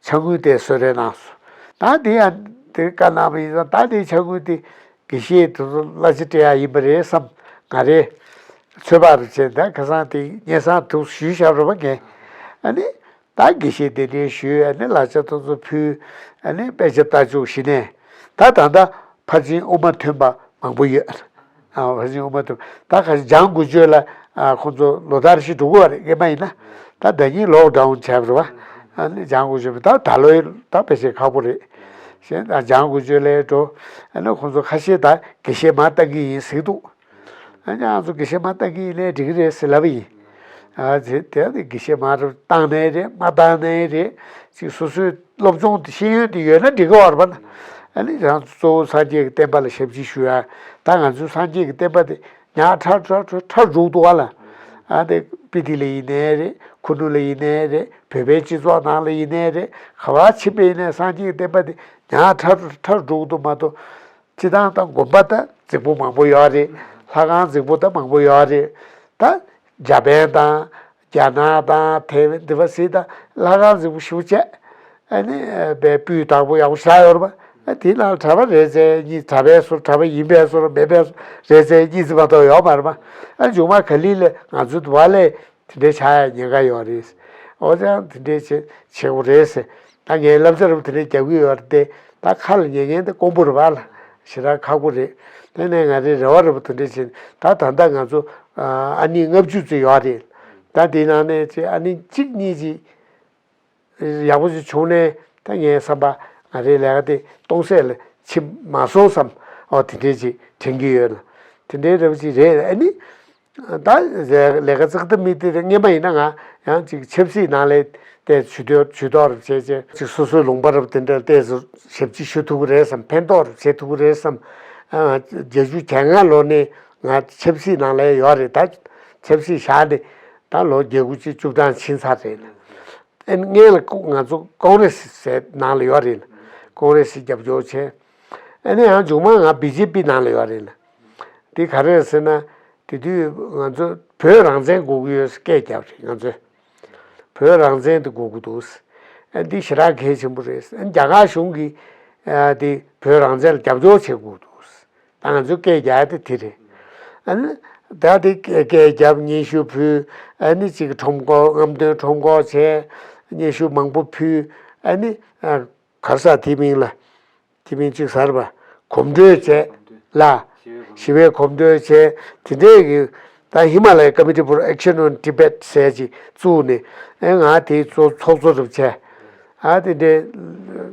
ཕྱག་དངུལ་དེ་གསོལ་རས་གནང་སོང་། ད་དེ་ཡང་དེ་བཀའ་གནང་བ་ཡིན་ཙང་ད་དེ་ཕྱག་དངུལ་དེ་དགེ་བཤེས་དེ་ཚོ་གླ་ཆ་སྤྲད་ཡ་ཡིན་པ་རེད་བསམ། ང་རེ་ཚོད་དཔག་རེ་བྱས། ད་ཁ་སང་དེ་སྙན་སེང་དུ་ཞུས་བཞག་རེད་པ་ངས། ཨ་ནི། ད་དགེ་བཤེས་གདན་འདྲེན་ཞུས། ཨ་ནི་གླ་ཆ་དེ་ཚོ་ཕུལ། ཨ་ནི་དཔེ་ཆ་ལྟ་བཅུག་ཞུས་ནས། ད་ད་ལྟ་ཕར་ཕྱིན་དབུ་མ་མཐུན་པ་མང་པོ་ཡོད། ཨ་ཕར་ཕྱིན་དབུ་མ་མཐུན་པ་ད་ག་ཞིག་འཇང་དགུ་བཅུ་ལ་ཨ་ཁོང་ཚོ་ལོ་ལྟར་ཞིག་འགྲོ་གི་ཡོད་རེད། སྔོན་མ་ཡིན་ན། ད་ཟླ་ཉིན་ལོག་ཌའུན་བྱས་པ་རེད་པ། ཨ་ནི་འཇང་དགུ་བཅུ་ད་ད་ལོ་ཡིན་ད་དཔེ་ཆ་ཁག་པོ་རེད། གཞན་ད་འཇང་དགུ་བཅུ་ལ་འགྲོ། ཨ་ནི་ཁོང་ཚོ་ཁ་ཤས་ད་དགེ་བཤེས་མ་ལྟ་གི་ཡིན་ཟེར་གི་འདུག་ཨ་ནི་ང་ཚོ་དགེ་བཤེས་མ་ལྟ་གི་ཡིན་ནའི་འགྲིག་གི་རེད་ཟེར་ལབ་པ་ཡིན། ཨ་དེ་དེ་ནི་དགེ་བཤེས་མ་རུ་བཏང་ནའི་རེད། མ་བཏང་ནའི་རེད། ཅིག་སོ་སོའི་སློབ་སྦྱོང་དེ་ཤེས་ཡོན་དེ་ཡོད་ན་འགྲིག་གི་ཡོད་རེད་པ་ན། ཨ་ནི་ང་ཚོ་གཙོ་བོ་སངས་རྒྱས་ཀྱི་བསྟན་པ་ལ་ཞབས་ཕྱི་ཞུ་ཡ། ད་ང་ཚོའི་སངས་རྒྱས་ཀྱི་བསྟན་པ་དེ་ཉག་ཕྲ་ཕྲ་ཕྲ་ཕྲ་འགྲོ་གི་འདུག་ག་ལ། ཨ་དེ་སྤི་ཏི་ལ་ཡིན་ནའི་རེད། ཁུ་ནུ་ལ་ཡིན་ནའི་རེད། བོད་པའི་སྤྱི་ཚོགས་ནང་ལ་ཡིན་ནའི་རེད། ག་པར་ཕྱིན་པ་ཡིན་ནའི་སངས་རྒྱས་ཀྱི་བསྟན་པ་དེ་ཉག་ཕྲ་ཕྲ་ཕྲ་འགྲོ་གི་འདུག་མ་གཏོགས། སྤྱིར་བཏང་ད་དགོན་པ་ད་རྫིག་པོ་མང་པོ་ཡོད་རེད། ལྷ་ཁང་རྫིག་པོ་ད་མང་པོ་ཡོད་རེད། ད་འཇར་པན་དང་རྒྱ་ནག་དང་ཐའེ་ཝན་འདི་པ་སི་ད་ལྷ་ཁང་རྫིག་པོ་ཞེ་པོ་བྱས། ཨ་ནི་པའི་སྤུས་དག་པོ་ཡག་པོ་ཞེ་དྲག་ཡོད་རེད་པ། ཨ་དེའི་ནང་གྲྭ་པ་རེ་ཚེ་གཉིས། གྲྭ་པའི་སོ་གྲྭ་པ་ཡིན་པའི་སོ་མེད་པའི་སོ་རེ་ཚེ་གཉིས་ཙམ་མ་གཏོགས་ཡོད་མ་རེད་པ། ཨ་མཇུག་མ་ག་ལེ་ལ་ང་ཚོའི་འདི་པ་ལས་དེ་འདྲའི་ཆགས་ཡ་ཉེན་ཁ་ཡོད་རེད། འོ་ཙང་དེ་འདྲའི་བྱེད་བྱེད་དགོས་རེད་ཟེར། ད་ངས་བསླབ་བྱ་རུ་དེ་འདྲའི་རྒྱག་གི་ཡོད་རེད་དེ། ད་ཁ་ལ་ཉན་མཁན་དེ་དཀོན་པོ་རེད་པ་ལ། ཞེ་དྲག་ཁག་པོ་རེད། དེ་ནས་ང་རའི་རེ་བ་རུ་དེ་འདྲའི་བྱེད། ད་ད་ལྟ་ང་ཚོ་ཨ་ནི་ལྔ་བཅུ་ཙམ་ཡོད་རེད། ད་དེའི་ནང་ནས་ཅིག་ཨ་ནི་གཅིག་གཉིས་ཅིག་ཡག་པོ་ཅིག་བྱུང་ནས་ད་ངའི་བསམ་པ་ང་རའི་ལས་ཀ་དེ་སྟོང་ཟད་ལ་ཕྱིན་མ་སོང་བསམ། འོ་དེ་འདྲའི་ཅིག་དྲན་གྱི་ཡོད་ལ། དེ་འདྲའི་རེ་བ་ཅིག་རེད། ཨ་ནི། ད་ལས་ཀ་ཙག་ཏུ་མི་དེ་རེད། སྔོན་མ་ཡིན་ན་ང་ཡང་ཅིག་ཆབ་སྲིད་ནང་ལ་བལྟས་ཇུས་གཏོགས་ཇུས་གཏོགས་རུ་བྱས་བྱས་ཅིག་སོ་སོའི་ལུང་པ་རུ་དེ་འདྲ་བལྟས་ཞབས་ཕྱི་ཞུ་ཐུབ་ཀྱི་རེད་བསམ། ཕན་ཐོགས་རུ་བྱེད་ཐུབ་ཀྱི་རེད་བསམ། བརྒྱད་ཅུ་གྱ་ལྔ་ལོ་ནས་ང་ཆབ་སྲིད་ནང་ལ་ཡོད་རེད། ད་ཆབ་སྲིད་བཞག་ནས་ད་ལོ་བརྒྱད་དགུ་ཅིག་བཅུ་གྲངས་ཕྱིན་ཚར་རེད། ཨ་ནི་སྔོན་ལ་ང་ཚོ་ཀོང་རེ་སི་ཟེར་ནང་ལ་ཡོད་རེད། ཀོང་རེ་སི་རྒྱབ་སྐྱོར་བྱས། ཨ་ནི་ཡང་མཇུག་མ་ང་བི་ཇེ་པི་ནང་ལ་ཡོད་རེད། དེ་ག་རེ་རེད་ཟེར་ན། དེ་དུས་ང་ཚོ་བོད་རང་བཙན་དགོས་ཀྱི་ཡོད་སྐད་རྒྱབ་རེད་ང་ཚོས། བོད་རང་བཙན་དེ་དགོས་ཀྱི་འདུག་ཨ་འདི་ཞེ་དྲག་གལ་ཆེན་པོ་རེད། ཨ་རྒྱ་གར་གཞུང་གིས་ཨ་དེ་བོད་རང་བཙན་ལ་རྒྱབ་སྐྱོར་བྱེད་དགོས་འདུག་ད་ང་ཚོས་སྐད་རྒྱག་དེ་དེ་རེད། ཨ་ནི་ད་དེ་སྐད་རྒྱབ་སྙན་ཞུ་ཕུལ། ཨ་ནི་ཅིག་ཁྲོམ་སྐོར་རྔམ་སྟོན་ཁྲོམ་སྐོར་བྱས། སྙན་ཞུ་མང་པོ་ཕུལ། ཨ་ནི་ཨ། གར་ས་དེ་མིང་ལ། དེ་མིན་གཅིག་གསར་པ་གོམ་བགྲོད་བྱས་ལ། ཞི་བའི་གོམ་བགྲོད་བྱས་དེ་འདྲས་ཀྱི། ད་Himalaya Committee for Action on Tibet ཟེར་ཅིག་བཙུགས་ནས། ཨེ་ང་དེའི་གཙོ་ཚོགས་གཙོ་རུ་བྱས། ཨ་དེ་འདྲས་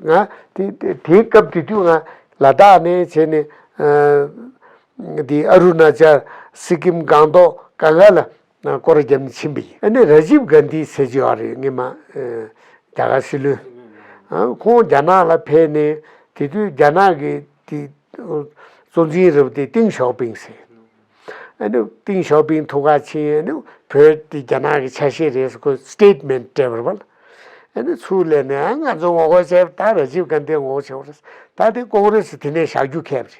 ང་དེ་དེ་དེའི་སྐབས་དེ་དུས་ང་ལ་དྭགས་ནས་བྱས་ནས། དེ་ཨ་རུ་ན་ཅལ་སི་ཀིམ་སྒང་ཏོག་གང་ག་ལ། སྐོར་ར་བརྒྱབ་ནས་ཕྱིན་པ་ཡིན། ཨ་ནི་ར་ཇིབ་གྷན་དྷི་ཟེར་གྱི་ཡོད་རེད། སྔོན་མ་ཨ་རྒྱ་གར་སྲིད་བློན། ཨ་ཁོང་རྒྱ་ནག་ལ་ཕེབས་ནས་དེ་དུས་རྒྱ་ནག་གི་དེ་གཙོ་འཛིན་རབ་དེ་ཏིང་ཞའོ་ཕིང་ཟེར། ཨ་ནི་ཏིང་ཞའོ་ཕིང་ཐུག་ག་ཕྱིན། ཨ་ནི་བོད་དེ་རྒྱ་ནག་གི་ཆ་ཤས་རེད་ཟེར་ཁོས་སི་ཊེ་ཊི་མེན་ཊི་སྤྲད་པ་རེད་པ། ཨ་ནི་ཚུར་སླེབས་ནས་ཨ་ང་ཚོ་ངོ་རྒོལ་བྱས་པ་ད་ར་ཇིབ་གྷན་དྷི་ངོ་རྒོལ་བྱས་པ་རེད། ད་དེ་ཀོང་རེ་སི་དེ་ནས་བཞག་རྒྱུ་ཁེལ་བ་རེད།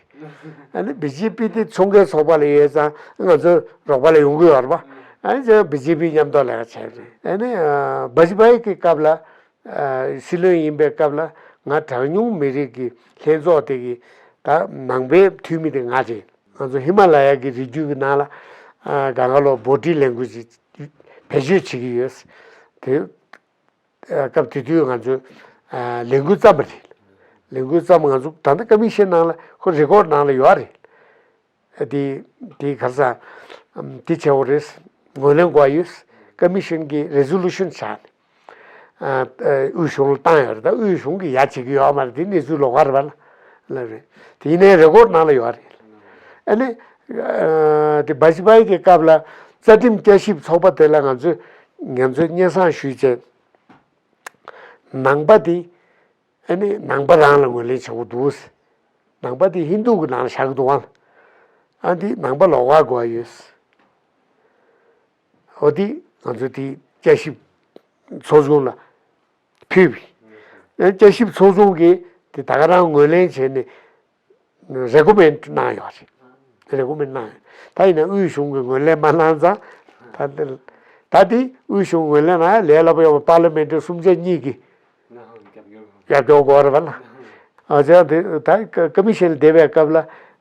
ཨ་ནི་བི་ཇེ་པི་དེ་ཚོང་ཁེ་ཚོགས་པ་ལ་ཡོད་ཙང་ང་ཚོ་རོགས་པ་ལ་ཡོང་གི་ཡོད་རེད་པ། ཨ་ནི་ཅང་བི་ཇེ་པི་མཉམ་དུ་ལས་ཀ་བྱས་རེད། ཨ་ནི་བྷ་ཇི་པ་ཡི་གི་སྐབས་ལ་སྲིད་བློན་ཡིན་པའི་སྐབས་ལ་ང་གྲངས་ཉུང་མི་རིགས་ཀྱི་ལྷན་ཚོགས་དེ་གི་ད་ནང་པའི་འཐུས་མི་དེ་ང་རེད། ང་ཚོ་ཧི་མ་ལ་ཡ་གི་རི་རྒྱུད་ཀྱི་ནང་ལ་གང་ག་ལོ་བྷོ་ཊི་ལེང་གུ་ཇི་བེད་སྤྱོད་བྱེད་ཀྱི་ཡོད། དེ། སྐབས་དེ་དུས་ང་ཚོས་ལས་འགུལ་བརྩམས་པ་རེད། ལས་འགུལ་བརྩམས། ང་ཚོ་ད་ལྟ་ཀ་མི་ཤན་ནང་ལ་ཁོ་རེ་ཀོཌ་ནང་ལ་ཡོད་རེད། དེ་དེ་ག་རེ་ཟ། དེ་བྱས་པ་རེད། ངོས་ལེན་དགོས་ཡོད། ཀ་མི་ཤན་གྱི་རེ་ཟོ་ལུ་ཤན་བཞག་ནས་དབུས་གཞུང་ལ་བཏང་ཡོད་རེད། ད་དབུས་གཞུང་གིས་ཡ་བྱེད་ཀྱི་ཡོད་མ་རེད། དེ་གནས་ཚུལ་ལོགས་ཀ་རེད་པ་ལ་ལབ་རེད། དེ་ཡིན་ནའི་རེ་ཀོཌ་ནང་ལ་ཡོད་རེད། ཨ་ནི་དེ་བྷ་ཇི་པ་ཡི་གི་སྐབས་ལ་རྩ་ཁྲིམས་བསྐྱར་ཞིབ་ཚོགས་པ་དེ་ལ་ང་ཚོས་ང་ཚོས་སྙན་སེང་ཞུས་བྱས། ནང་པ་དེ་ཨ་ནི་ནང་པ་རང་ལ་ངོས་ལེན་བྱེད་དགོས་འདུག། ནང་པ་དེ་ཧིན་དུ་གི་ནང་ལ་བཞག་གི་འདུག་ཨ། ཨ་འདི་ནང་པ་ལོགས་ཀ་དགོས་ཡོད། འོ་དེ་ང་ཚོ་དེ་བསྐྱར་ཞིབ་ཚོགས་ཆུང་ལ་ཕུལ་བས། ཨ་བསྐྱར་ཞིབ་ཚོགས་ཆུང་གིས་དེ་ད་ག་རང་ངོས་ལེན་བྱས་ནས་རེ་ཀོ་མེན་ཊི་གནང་ཡོད་རེད། རེ་ཀོ་མེན་ཊི་གནང་ཡོད། ད་ཡིན་ན་དབུས་གཞུང་གིས་ངོས་ལེན་མ་གནང་ཙང་། ད་དེ་ད་དེ་དབུས་གཞུང་ངོས་ལེན་གནང་ཡ་ལས་སླ་པོ་ཡོད་པ། པར་ལི་མེན་ཊི་གསུམ་ཆ་གཉིས་ཀྱིས་རྒྱབ་སྐྱོར་དགོས་རེད་པ་ལ། ཨ་ཅག་དེ་ད་ཀ་མི་ཤན་ལ་བསྡད་པའི་སྐབས་ལ་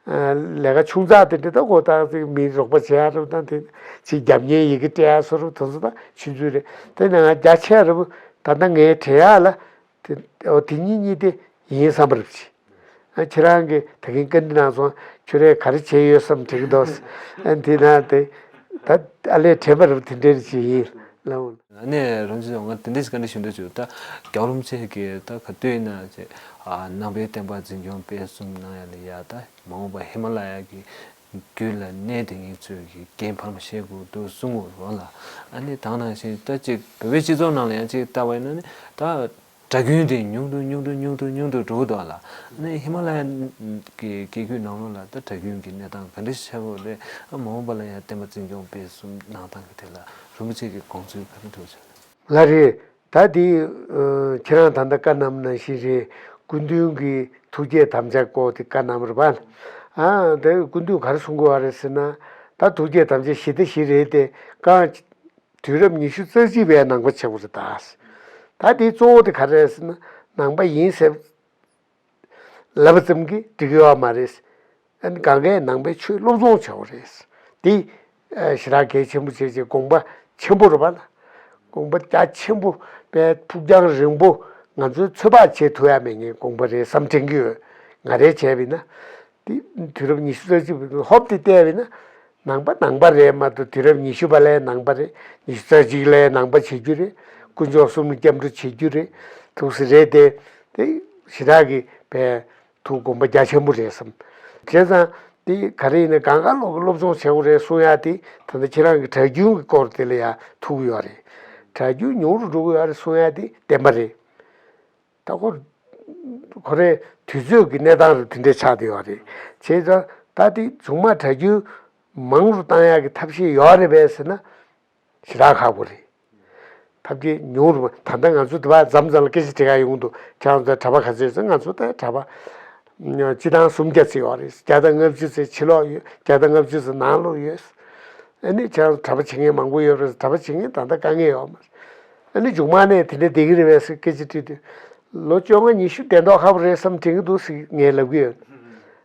ལས་ཀ་ཆུང་ཙག་དེ་འདྲ། ད་གོ་ད་ཅིག་མི་རོགས་པ་བྱེད་ཡ་རེད། ད་དེ་ཅིག་རྒྱབ་གཉེར་ཡི་གེ་སྤྲད་ཡ་བཟོ་འདྲ་དེ་ཚོ་ད་ཆུང་ཆུང་རེད། དེ་ནས་ང་རྒྱ་ཆེ་རེད་པ། ད་ལྟ་ངས་དྲན་ཡ་ལ་དེ་འོ་དེ་གཉིས་གཉིས་དེ་ཡིན་བསམ་པ་རེད་པ། ཨ་ཁྱེད་རང་གིས་ད་གིན་བཀའ་འདྲི་གནང་སོང་། ཁྱོད་རས་ག་རེ་བྱས་ཡོད་བསམ་དྲན་གྱི་འདུག། ཨ་འདི་ན་དེ་ད་ཨ་ལས་དྲན་པ་རེད་པ། དེ་འདྲ་ཅིག་ཡིན་ལབ། ཨ་ནི་རིན་པོ་ཆེ་ང་དེ་འདྲ་ཞིག་བཀའ་འདྲི་ཞུ་འདོད་བྱུང་། ད་རྒྱལ་བ་རིན་པོ་ཆེ་གིས་ད་ག་དུས་ཡིན་ན་ཅིག་ཨ་ནང་པའི་བསྟན་པ་འཛིན་སྐྱོང་སྤེལ་གསུམ་གནང་ཡ་ལ་ཡ་ད་མ་འོངས་པ་ཧི་མ་ལ་ཡ་གི་རྒྱུད་ལ་གནས་དེ་ངེད་ཚོས་ཀྱི་འགན་འཁྱེར་བཞེས་དགོས་འདུག་གསུང་གི་ཡོད་རེད་པ་ལ། ཨ་ནི་ད་ག་ནང་བཞིན་ད་ཅིག་བོད་པའི་སྤྱི་ཚོགས་ནང་ལ་ཡང་ཅིག་ལྟ་བ་ཡིན་ན་ནི་ད། གྲྭ་རྒྱུན་དེ་ཉུང་དུ་ཉུང་དུ་ཉུང་དུ་ཉུང་དུ་འགྲོ་གི་འདུག་ལ། ཨ་ནི་ཧི་མ་ལ་ཡ་གི་རྒྱལ་རྒྱུད་ནང་ལོགས་ལ་ད་གྲྭ་རྒྱུན་གྱི་གནས་སྟངས་ག་འདྲ་ཆགས་ཡོད་རེད། ཨ་མ་འོངས་པ་ལ་ཡང་བསྟན་པ་འཛིན་སྐྱོང་སྤེལ་གསུམ་གནང་སྟངས་ཀྱི་ཐད་ལ་རིན་པོ་ཆེ་གི་དགོངས་ཚུལ་ག་རེ་འདུག་ཟེར། ལགས་རེད། ད་དེ་ཁྱེད་རང་ད་ལྟ་བཀའ་གནང་ནང་བཞིན་རེད། སྐུ་མདུན་གྱི་ཐུགས་བསྐྱེད་དམ་བཅའ་སྐོར་དེ་བཀའ་གནང་རེད་པ། ཨ་དེ་སྐུ་མདུན་ག་རེ་གསུང་གི་ཡོད་རེད་ཟེར་ན། ད་ཐུགས་བསྐྱེད་དམ་བཅའ་བཞི་ད་བཞི་རེད་དེ། རྐང་དུས་རབས་ཉི་ཤུ་རྩ་གཅིག་པའི་ནང་པ་ཆགས་པ་རེད་ད། ད་དེའི་གཙོ་བོ་དེ་ག་རེ་རེད་ཟེར་ན། ནང་པ་ཡིན་ཟེར་ལབ་པ་ཙམ་གྱིས་འགྲིག་གི་ཡོད་མ་རེད། ཨ་ནི་གང་གས་ནང་པའི་ཆོས་སློབ་སྦྱོང་བྱ་བ་རེད། དེ་ཞེ་དྲག་གལ་ཆེན་པོ་བྱས་བྱས། དགོངས་པ་ཆེན་པོ་རེད་པ་ལ། དགོངས་པ་རྒྱ་ཆེན་པོ་དཔེ་ཕུགས་རྒྱང་རིང་པོ་ང་ཚོས་ཚོད་དཔག་བྱེད་ཐུབ་ཡ་མེད་མཁན་དགོངས་པ་རེད་བསམ་དྲན་གྱི་ཡོད། ང་རས་བྱས་པ་ཡིན་ན། དེ་དུས་རབས་ཉི་ཤུ་རྩ་གཅིག་པའི་ཧོབ་སྟེ་བལྟས་པ་ཡིན་ན། ནང་པ་ནང་པ་རེད་མ་གཏོགས། དུས་རབས་ཉི་ཤུ་པ་ལའི་ནང་པ་རེད། ཉི་ཤུ་རྩ་གཅིག་ལའི་ནང་པ་བྱེད་རྒྱུ་རེད། དཀོན་མཆོག་གསུམ་ལ་སྐྱབས་འགྲོ་བྱེད་རྒྱུ་རེད། འདུག་སེ་རེད་དེ། དེ་ཞེ་དྲག་གི་བས་ཐུགས་དགོངས་པ་རྒྱ་ཆེན་པོ་རེད་བསམ། བྱས་ཙང་དེ་ག་རེ་ཡིན་ན་གང་ག་ལོག་གི་སློབ་སྦྱོང་བྱེད་དགོས་རེད་གསུང་ཡ་དེ། ད་ལྟ་ཁྱེད་རང་གི་གྲྭ་རྒྱུན་གྱི་སྐོར་དེ་ལ་ཡ་ཐུག་གི་ཡོད་རེད། གྲྭ་རྒྱུན་ཉུང་རུ་འགྲོ་གི་ཡོད་རེད་གསུང་ཡ་དེ་བདེན་པ་རེད། ད་ཁོ་ཁོ་རའི་དུས་ཚོད་ཀྱི་གནས་སྟངས་རུ་དེ་འདྲས་ཆགས་བསྡད་ཡོད་རེད། བྱས་ཙང་ད་དེ་བྱུང་མ་གྲྭ་རྒྱུན་མང་རུ་བཏང་ཡག་གི་ཐབས་ཤེས་ཡོད་རེད་པས་ཟེར་ན། ཞེ་དྲག་ཁག་པོ་རེད། ཐབས་ཤེས་ཉུང་རུ། ད་ལྟ་ང་ཚོ་དེ་བ་མཚམས་མཚམས་ལ་སྐད་ཆ་དྲི་ག་ཡོང་གི་འདུག། ཁྱེད་རང་ཚོ་གྲྭ་པ་ག་ཚོད་ཟེར། ང་ཚོ་ད་གྲྭ་པ་སྤྱི་བཏང་སུམ་བརྒྱ་ཙམ་ཡོད་རེད། བརྒྱ་དང་ལྔ་བཅུ་ཙམ་ཕྱི་ལོགས་ཡོད། བརྒྱ་དང་ལྔ་བཅུ་ཙམ་ནང་ལོགས་ཡོད། ཨ་ནི་ཁྱེད་རང་ཚོ་གྲྭ་པ་བྱེད་མཁན་མང་པོ་ཡོད་རེད། གྲྭ་པ་བྱེད་མཁན་ད་ལྟ་དཀའ་ངལ་ཡོད་མ་རེད། ཨ་ནི་མཇུག་མ་ནས་དེ་འདྲ་བསྡད་ཀྱི་རེད་པས་ཟེར་སྐད་ཆ་དྲིས་དུས། ལོ་བཅོ་ལྔ་ཉི་ཤུ་བསྡད་མདོག་ཁ་པོ་རེད་བསམ་དྲན་གྱི་འདུག་ཟེར་ངས་ལབ་ཀྱི་ཡོད།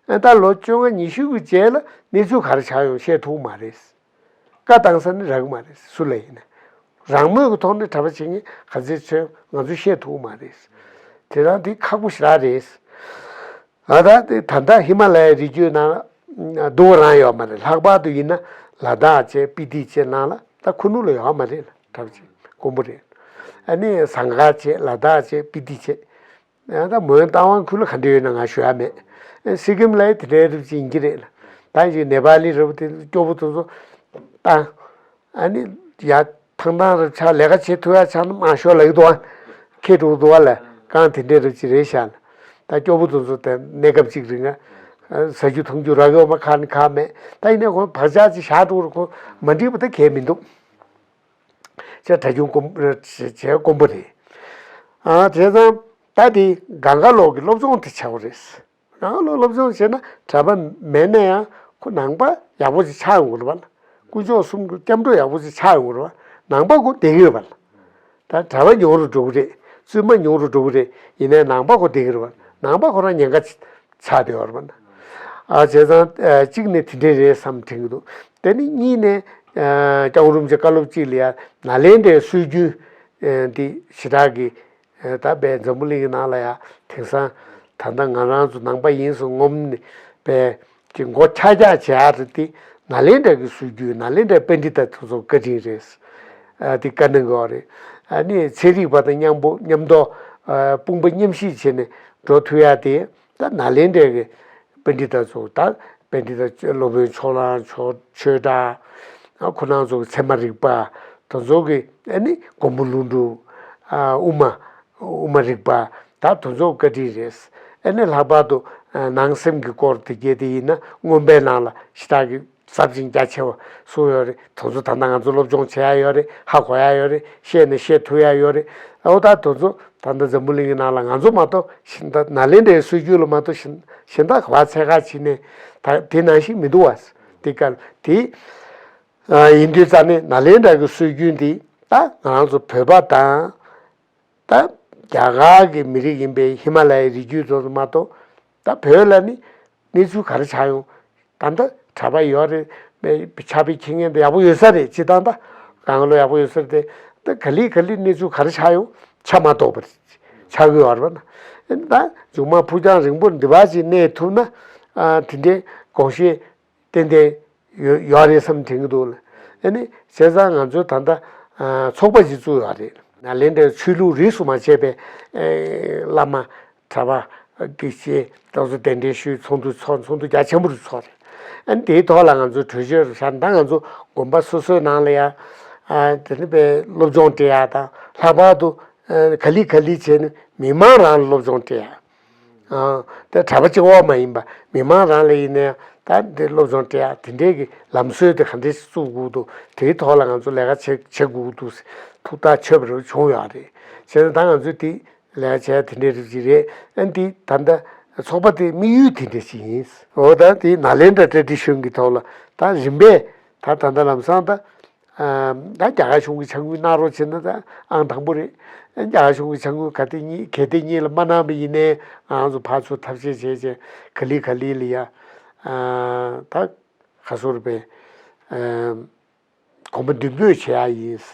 ཨ་ད་ལོ་བཅོ་ལྔ་ཉི་ཤུ་གི་རྗེས་ལ་གནས་ཚུལ་ག་རེ་ཆགས་ཡོང་བཤད་ཐུབ་མ་རེད། བཀའ་བཏང་ས་ནི་རག་གི་མ་རེད། སུ་ལ་ཡིན་ན། རང་མོས་ཀྱི་ཐོག་ནས་གྲྭ་པ་བྱེད་མཁན་ག་ཚོད་ཚོད་ང་ཚོས་བཤད་ཐུབ་ཀྱི་མ་རེད། དེ་རང་དེ་ཁག་པོ་ཞེ་དྲག་རེད། ཨ་ད་དེ་ད་ལྟ་ཧི་མ་ལ་ཡའི་རི་རྒྱུད་ནང་སྡུག་རང་ཡོད་མ་རེད། ལྷག་པར་དུ་ཡིན་ན་ལ་དྭགས་བཅས་སྤི་ཏི་བཅས་ནང་ལ་ད་ཁུ་ནུ་ལ་ཡོད་མ་རེད་ལ། གྲབས་ཅིག་དཀོན་པོ་རེད། ཨ་ནི་ཟངས་དཀར་བཅས་ལ་དྭགས་བཅས་སྤི་ཏི་བཅས། ཨ་ད་མོན་རྟ་དབང་ཁུལ་ལ་ག་འདྲ་ཡོད་ན་ང་ཞུ་ཡ་མེད། སི་ཀིམ་ལ་ཡི་དེ་འདྲའི་རིགས་ཅིག་ཡིན་གྱི་རེད་ལ། ད་ཅིག་ནེ་པ་ལི་རབ་དེ་སྐྱོ་པོ་དེ་ཚོ་ད། ཨ་ནི་ཡ་ཐང་ཐང་རུ་ཆགས་ལས་ཀ་བྱེད་ཐུབ་ཡ་ཆགས་ན་མ་ཤོར་ལབ་ཀྱི་འདུག་ཨ། ཁེ་འགྲོ་གི་འདུག་ཨ་ལ། གང་དེ་འདྲའི་རུ་ཅི་རེད་ཤག་ལ། ད་སྐྱོ་པོ་དེ་ཚོ་དེ་གནས་སྐབས་གཅིག་རིང་ཨ། ཟ་རྒྱུ་འཐུང་རྒྱུ་རག་གི་ཡོད་མ་ཁ་ནི་ཁ་མེད། ད་ཡིན་ནའི་ཁོ་བག་ཆགས་ཅིག་བཞག་འགྲོ་རུ་ཁོ་མ་འགྲིག་པ་ད་གས་མི་འདུག་ཅེས་གྲྭ་ཆུང་དཀོན་བྱས་དཀོན་པོ་རེད། ཨ་བྱས་ཙང་ད་དེ་གང་ག་ལོག་གི་སློབ་སྦྱོང་དེ་བྱ་བ་རེད། རང་ལོ་སློབ་སྦྱོང་བྱས་ན་གྲྭ་པ་མེད་ན་ཡང་ཁོ་ནང་པ་ཡག་པོ་ཅིག་ཆགས་ཡོང་གི་རེད་པ་ལ། དཀོན་མཆོག་གསུམ་གྱི་སྐྱབས་འགྲོ་ཡག་པོ་ཅིག་ཆགས་ཡོང་གི་རེད་པ། ནང་པ་ཁོ་བསྡད་ཀྱི་ཡོད་པ་ལ། ད་གྲྭ་པ་ཉུང་རུ་འགྲོ་གི་རེད། བཙུན་མ་ཉུང་རུ་འགྲོ་གི་རེད། ཡིན་ནའི་ནང་པ་ཁོ་བསྡད་ཀྱི་རེད་པ། ནང་པ་ཁོ་རང་ཉེན་ཁ་ཆགས་བསྡད་ཡོད་རེད་པ་ན། ཨ་བྱས་ཙང་ཨ་གཅིག་ནས་དེ་འདྲས་རེད་བསམ་དྲན་གྱི་འདུག་དེ་ནས་གཉིས་ནས་ཨ་སྐྱབས་མགོན་རིན་པོ་ཆེ་བཀའ་སློབ་གཅིག་ལ་ཡ་ནཱ་ལེནྡྲའི་སྲོལ་རྒྱུན་ཨ་འདི་ཞེ་དྲག་གི་ད་དཔེ་འཛམ་བུ་གླིང་གི་ནང་ལ་ཡ་དེང་སང་ད་ལྟ་ང་རང་ཚོ་ནང་པ་ཡིན་ཟེར་ངོམ་ནས་དཔེ་ཀྱི་མགོ་ཆག་ཆག་བྱེད་ཡག་རེད་དེ། ནཱ་ལེནྡྲ་གི་སྲོལ་རྒྱུན་ནཱ་ལེནྡྲའི་པཎྜི་ཏ་དེ་ཚོ་བཀའ་དྲིན་རེད། ཨ་དེ་བཀའ་གནང་གི་ཡོད་རེད། ཨ་ནི་ཚན་རིག་པ་དང་མཉམ་པོ་མཉམ་དུ་ཨ་དཔུང་པ་མཉམ་གཤིབ་བྱས་ནས་འགྲོ་ཐུབ་ཡག་དེ་ད་ནཱ་ལེནྡྲ་གི་པཎྜི་ཏ་ཚོ་ད་པཎྜི་ཏ་སློབ་དཔོན་ཕྱོགས་གླང་ཆོས་གྲགས། ཁོ་རང་ཚོ་གི་ཚད་མ་རིག་པ་དེ་ཚོ་གི་ཨ་ནི་མགོན་པོ་ཀླུ་སྒྲུབ། ཨ་དབུ་མ་དབུ་མ་རིག་པ་ད་དེ་ཚོ་བཀའ་དྲིན་རེད། ཨ་ནི་ལྷག་པར་དུ་ཨ་ནང་སེམས་ཀྱི་སྐོར་དེ་གྱད་དེ་ཡིན་ན་མངོན་པའི་ནང་ལ་ཞེ་དྲག་གི་ཟབ་ཅིང་རྒྱ་ཆེ་བ་གསུངས་ཡོད་རེད། དེ་ཚོ་ད་ལྟ་ང་ཚོ་སློབ་སྦྱོང་བྱེད་ཡ་ཡོད་རེད། ཧ་གོ་ཡ་ཡོད་རེད། བཤད་ནས་བཤད་ཐུབ་ཡ་ཡོད་རེད། འོ་ད་དེ་ཚོ་ད་ལྟ་འཛམ་བུ་གླིང་གི་ནང་ལ་ང་ཚོ་མ་གཏོགས་གཞན་དག་ནཱ་ལེནྡྲའི་སྲོལ་རྒྱུན་ལ་མ་གཏོགས་གཞན་གཞན་དག་ག་པར་འཚོལ་ག་བྱས་ནས་ད་དེ་ནང་བཞིན་མི་འདུག་བ། དེ་ག་དེ་ཨ་ཡིན་དུས་ཙང་ནས་ནཱ་ལེནྡྲ་གི་སྲོལ་རྒྱུན་འདི་ད་ང་རང་ཚོ་བོད་པ་དང་། ད་རྒྱ་གར་གྱི་མི་རིགས་ཡིན་པའི་ཧི་མ་ལ་ཡའི་རི་རྒྱུད་ཚོ་མ་གཏོགས་ད་བོད་ལ་ནི་གནས་ཚུལ་ག་རེ་ཆགས་ཡོང་། ད་ལྟ་གྲྭ་པ་ཡོད་རེད། ཕྱག་དཔེ་འཁྱེར་མཁན་དེ་ཡག་པོ་ཡོད་ས་རེད། སྤྱིར་བཏང་ད་གང་ལོ་ཡག་པོ་ཡོད་ས་རེད་དེ། ད་ག་ལེ་ག་ལེ་གནས་ཚུལ་ག་རེ་ཆགས་ཡོང་ཆ་མ་རྟོགས་པ་རེད། ཆགས་ཀྱི་ཡོད་རེད་པ་ན། ད་མཇུག་མ་ཕུགས་རྒྱང་རིང་པོར་འདི་བ་ཅིག་གནས་ཐུབ་ན་ཨ་དེ་འདྲའི་དགོངས་བཞེས་ཏན་ཏན་ཡོད་ཡོད་རེད་བསམ་དྲན་གྱི་འདུག་ལ། ཨ་ནི་བྱས་ཙང་ང་ཚོས་ད་ལྟ་ཨ་ཚོགས་པ་ཞིག་བཙུགས་ཡོད་རེད། ནཱ་ལེནྡྲའི་ཆོས་ལུགས་རིས་སུ་མ་ཆད་པའི་ཨེ་བླ་མ་གྲྭ་པ་གི་ཆེད་དུ་གདན་འདྲེན་ཞུས། ཚོགས་འདུ་ཚོགས། ཚོགས་འདུ་རྒྱ་ཆེན་པོ་རུ་ཚོགས་རེད། ཨ་ནི་དེའི་ཐོག་ལ་ང་ཚོས་གྲོས་ཆོད་རུ་བཞག་ད་ང་ཚོ་དགོན་པ་སོ་སོའི་ནང་ལ་ཡང་ཨ་དེ་ནི་དཔེ་སློབ་སྦྱོང་སྤྲད་ཡག་དང་། ལྷག་པར་དུ་ཨ་ག་ལེ་ག་ལེ་བྱས་ནས་མི་མང་རང་ལ་སློབ་སྦྱོང་སྤྲད་ཡག་ཨ་དེ་གྲྭ་པ་གཅིག་པོ་མ་ཡིན་པ་མི་མང་རང་ལ་ཡིན་ནའི་ད་འདི་སློབ་སྦྱོང་སྤྲད་ཡག་དེ་འདྲའི་གི་ལམ་སྲོལ་དེ་ག་འདྲས་བཙུགས་དགོས་འདུག་དེའི་ཐོག་ལ་ང་ཚོ་ལས་ཀ་བྱེད་བྱེད་དགོས་འདུག་ཐུགས་ཐག་ཆོད་པ་རུ་བྱུང་ཡོད་རེད། བྱས་ན་ད་ང་ཚོས་དེ་ལས་ཀ་བྱས་དེ་འདྲའི་རིགས་ཅིག་རེད། ཨ་འདི་ད་ལྟ་ཚོགས་པ་དེ་དམིགས་ཡུལ་དེ་འདྲ་ཞིག་ཡིན། འོ་ད་དེ་ནཱ་ལེནྡྲ་ཊེ་ཌི་ཤན་གྱི་ཐོག་ལ་ད་རིམ་པས་ད་ད་ལྟ་ལམ་སང་ད། ཨ་ད་རྒྱ་གར་གཞུང་གི་ཕྱག་དངུལ་གནང་རོགས་བྱེད་ན་ད་ཨང་དང་པོ་རེད། རྒྱ་གར་གཞུང་གི་ཕྱག་དངུལ་ག་དེ་གཉིས་གལ་ཏེ་གཉིས་ལ་མ་གནང་བ་ཡིན་ནའི་ང་ཚོ་ཕར་ཚུར་ཐབས་ཤེས་བྱས་བྱས་ག་ལེ་ག་ལེ་ལ་ཡ། ཨ་ད་ག་སོར་བས་ཨ་གོམ་པ་མདུན་སྤོས་བྱེད་ཡ་ཡིན།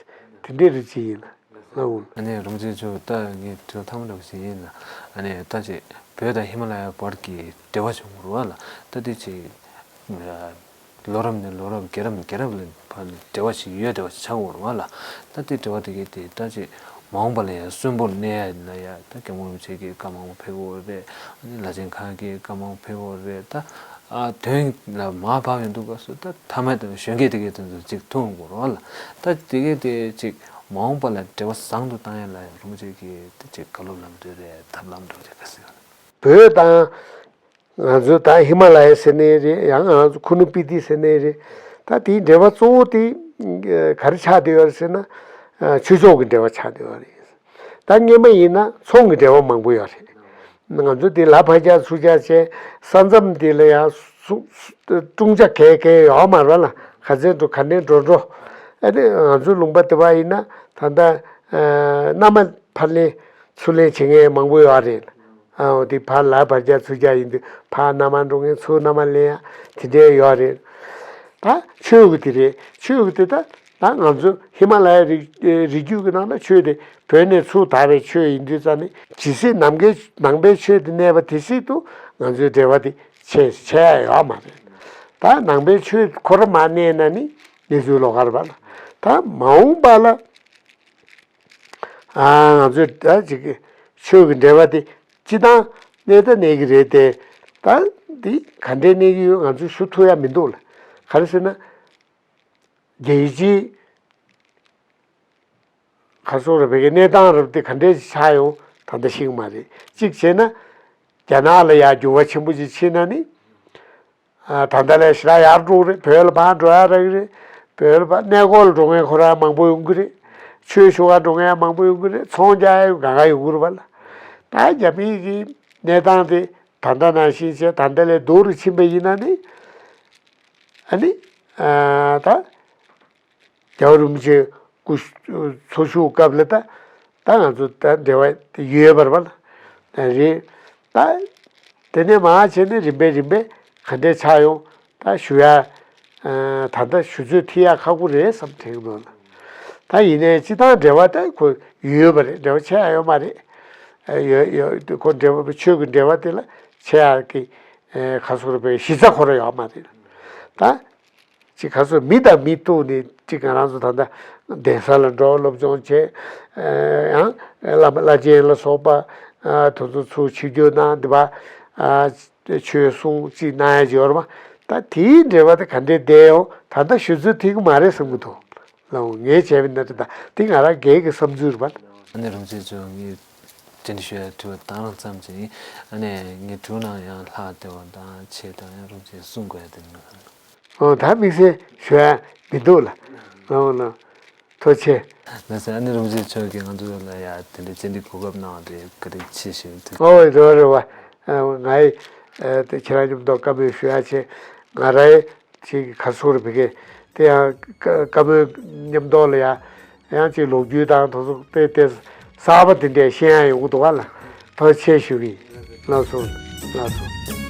དེ་འདྲའི་རིགས་ཅིག་ཡིན་ལ་ལ་འུ། ཨ་ནི་རིན་པོ་ཆེ་མཆོག་ད་ངས་དྲི་བ་ཐ་མ་འདྲ་བོ་ཞིག་ཡིན་ལ། ཨ་ནི་ད་ཅིག་བོད་དང་ཧི་མ་ལ་ཡའི་བར་གྱི་འབྲེལ་བ་བྱུང་རུ་བ་ལ་ད་དེ་ཅིག་ལོ་རབས་ནས་ལོ་རབས། རྒྱལ་རབས་ནས་རྒྱལ་རབས་ལ་ཕར་འབྲེལ་བ་ཞིག་ཡོད། འབྲེལ་བ་ཞིག་ཆགས་འོང་བ་ལ། ད་དེ་འབྲེལ་བ་དེ་གའི་དེ་ད་ཅིག་མ་འོངས་པ་ལ་ཡང་གསོན་པོར་གནས་ཡ་ན་ཡ། ད་སྐྱབས་མགོན་རིན་པོ་ཆེ་གིས་བཀའ་མང་པོ་ཕེབས་ཡོད་རེད། ཨ་ནི་བླ་ཆེན་ཁག་གིས་བཀའ་མང་པོ་ཕེབས་ཡོད་རེད། ད་ཨ་དོན་ལ་མར་བབས་ཡོང་དུས་སྐབས་སུ་ད་མཐའ་མའི་དོན་གཞོན་སྐྱེས་དེ་གའི་དོན་དུ་ཅིག་ཐུག་འོང་བ་ལ། ད་དེ་གའི་དེ་ཅིག་མ་འོངས་པ་ལ་འབྲེལ་བ་བཟང་དུ་བཏང་ཡ་ལ་རིན་པོ་ཆེ་གིས་དེ་ཅིག་བཀའ་སློབ་ལམ་སྟོན་རེད། ཐབས་ལམ་འདྲ་བོ་ཅིག་ག་ཟེར་ཡོད་ན། བོད་དང་། ང་ཚོ་ད་ཧི་མ་ལ་ཡ་ཟེར་ནའི་རེད། ཡང་ང་ཚོ་ཁུ་ནུ་སྤི་ཏི་ཟེར་ནའི་རེད། ད་དེའི་འབྲེལ་བ་གཙོ་བོ་དེ་ག་རེ་ཆགས་བསྡད་ཡོད་རེད་ཟེར་ན། ཆོས་ཕྱོགས་ཀྱི་འབྲེལ་བ་ཆགས་བསྡད་ཡོད་རེད། ད་སྔོན་མ་ཡིན་ན་ཚོང་གི་འབྲེལ་བ་མང་པོ་ཡོད་རེད། ང་ཚོ་དེ་ལ་ཕར་རྒྱག་ཚུར་རྒྱག་བྱས། ས་མཚམས་དེ་ལ་ཡང་སུ་སུ་ཀྲུང་ཅ་གས་གས་ཡོད་མ་རེད་ལ། ག་ཚོད་འགྲོ་ག་འདྲས་འགྲོ་འགྲོ། ཨ་ནི་ང་ཚོའི་ལུང་པ་དེ་བ་ཡིན་ན་ད་ལྟ་མནའ་མ་ཕར་ལེན་ཚུར་ལེན་བྱེད་མཁན་མང་པོ་ཡོད་རེད། ཨ་འོ་དེ་ཕར་ལ་ཕར་རྒྱག་ཚུར་རྒྱག་ཡིན་དུས་ཕར་མནའ་མ་འགྲོ་མཁན་ཚུར་མནའ་མ་ལེན་ཡ་དེ་འདྲའི་ཡོད་རེད། ད་ཆོས་ཀྱི་དེ་རེད། ཆོས་ཀྱི་དེ་ད་ ད་ང་ཚོ་ཧི་མ་ལ་ཡའི་རི་རི་རྒྱུད་ཀྱི་ནང་ལ་ཆོས་དེ་བོད་ནས་ཚུར་དར་བའི་ཆོས་ཡིན་དུས་ཙང་ནི་ཇི་སྲིད་ནམ་མཁའི་ནང་པའི་ཆོས་དེ་གནས་པ་དེ་སྲིད་དུ་ང་ཚོའི་འབྲེལ་བ་དེ་ཆད་ཆད་ཡ་ཡོད་མ་རེད། ད་ནང་པའི་ཆོས་ཁོ་ར་མར་གནས་ན་ནི་གནས་ཚུལ་ལོགས་ཀ་རེད་པ་ལ། ད་མ་འོངས་པ་ལ་ཨ་ང་ཚོས་ད་ཅིག་ཆོས་ཀྱི་འབྲེལ་བ་དེ་སྤྱི་བཏང་གནས་ད་གནས་ཀྱི་རེད་དེ། ད་འདི་ག་འདྲས་གནས་ཀྱི་ཡོད་ང་ཚོས་ཞུ་ཐུབ་ཡ་མི་འདུག་ལ། ག་རེ་ཟེར་ན། རྒྱལ་སྤྱིའི་ག་སོག་རེད་བོད་ཀྱི་གནས་སྟངས་རབ་དེ་ག་འདྲས་ཆགས་ཡོང་ད་ལྟ་ཤེས་ཀྱི་མ་རེད། གཅིག་བྱས་ན་རྒྱ་ནག་ལ་ཡ་འགྱུར་བ་ཆེན་པོ་ཅིག་ཕྱིན་ན་ནི། ཨ་ད་ལྟ་ལས་ཞེ་དྲག་ཡར་འགྲོ་གི་རེད། བོད་ལ་ཕར་འགྲོ་ཡ་རག་གི་རེད། བོད་ལ་ཕར་གནས་སྐོར་ལ་འགྲོ་མཁན་ཁོ་རང་མང་པོ་ཡོང་གི་རེད། ཆོས་ཞུ་ག་འགྲོ་མཁན་ཡང་མང་པོ་ཡོང་གི་རེད། ཚོང་རྒྱག་ཡ་གང་ག་ཡོང་གི་རེད་པ་ལ། ད་རྒྱ་མིའི་གི་གནས་སྟངས་དེ་ད་ལྟ་ནང་བཞིན་བྱས་ད་ལྟ་ལས་སྡུག་རུ་ཕྱིན་པ་ཡིན་ན་ནི། ཨ་ནི། ཨ་ད། རྒྱལ་བ་རིན་པོ་ཆེ་སྐུ་འཚོ་བཞུགས་སྐབས་ལ་ད་ད་ང་ཚོ་ད་འབྲེལ་བ་ཡོད་པ་རེད་པ་ལ། རེད། ད་དེ་ནས་མར་བྱས་ནས་རིམ་པས་རིམ་པས་ག་འདྲས་ཆགས་ཡོང་ད་ཞུ་ཡ། ད་ལྟ་ཞུ་ཚོད་ཐིག་ཡ་ཁག་པོ་རེད་བསམ་དྲན་གྱི་འདུག་ལ། ད་ཡིན་ནའི་སྤྱི་བཏང་འབྲེལ་བ་ད་ཁོ་ཡོད་པ་རེད། འབྲེལ་བ་ཆད་ཡ་ཡོད་མ་རེད། ཡོད་ཡོད་ཁོ་འབྲེལ་བ་ཆོས་ཀྱི་འབྲེལ་བ་དེ་ལ་ཆད་ཡ་གི་ག་སོག་རེད་པའི་གཞི་རྩ་ཁོ་ར་ཡོད་མ་རེད། ད། ཅིག་ག་ཚོད་མི་དང་མི་གཏུགས་ནས་ཅིག་ང་རང་ཚོ་ད་ལྟ་གདན་ས་ལ་འགྲོ་སློབ་སྦྱོང་བྱས། ཡང་བླ་མ་བླ་ཆེན་ལ་སོགས་པ་དེ་ཚོ་ཚུར་ཆིབས་བསྒྱུར་གནང་འདི་པ་ཆོས་གསུང་ཅིག་གནང་ཡ་ཅིག་ཡོད་རེད་པ། ད་དེའི་འབྲེལ་བ་དེ་ག་འདྲས་བསྡད་ཡོང་ད་ལྟ་ཞུ་ཚོད་ཐིག་གི་མ་རེད་བསམ་གྱི་འདུག་ལ། ངས་བྱས་པའི་འདི་འདྲ་ད་དེ་ང་རང་སྒེར་གྱི་བསམ་ཚུལ་རེད་པ། ཨ་ནེ་རིན་པོ་ཆེ་མཆོག་ངས་དྲན་ཞུ་ཡ་དྲི་བ་དང་རང་ཙམ་ཅིག་ཡིན། ཨ་ནེ་ངས་དྲི་བ་ནང་ཡང་ལྷག་བསྡད་པ་དང་ཆེད་དང་ཡང་རིན་པོ་ཆེ་གསུང་དགོས་ཡ་དེ་འདུག་ཨོ་ད་དམིགས་བསལ་ཞུ་ཡ་མི་འདུག་ལ། ཨོ་ལ། ཐུགས་རྗེ་ཆེ། ལགས་སོ། ཨ་ནེ་རིན་པོ་ཆེ་མཆོག་གིས་ང་ཚོ་ལ་ཡ་དེ་འདྲའི་བཅར་འདྲི་གོ་སྐབས་གནང་བ་དེ་བཀའ་དྲིན་ཆེ་ཞུ་ཡིན། ཨོ་རེ་བ་རེ་བ། ཨ་ང་ཡི་ཨ་དེ་ཁྱེད་རང་མཉམ་དུ་བཀའ་མོལ་ཞུ་ཡ་བྱས། ང་རའི་ཅིག་ག་སོག་རེད་བི་གེ་དེ་ཡང་བཀའ་བཀའ་མོལ་མཉམ་དུ་ལ་ཡ་ཡང་ཅིག་ལོ་རྒྱུས་དང་དེ་ཚོ་དེ་དེ་གསར་པ་དེ་འདྲའི་ཤེས་ཡ་ཡོང་གི་འདུག་ག་ལ། ཐུགས་རྗེ་ཆེ་ཞུ་གི་ཡིན། ལགས་སོ། ལགས་སོ།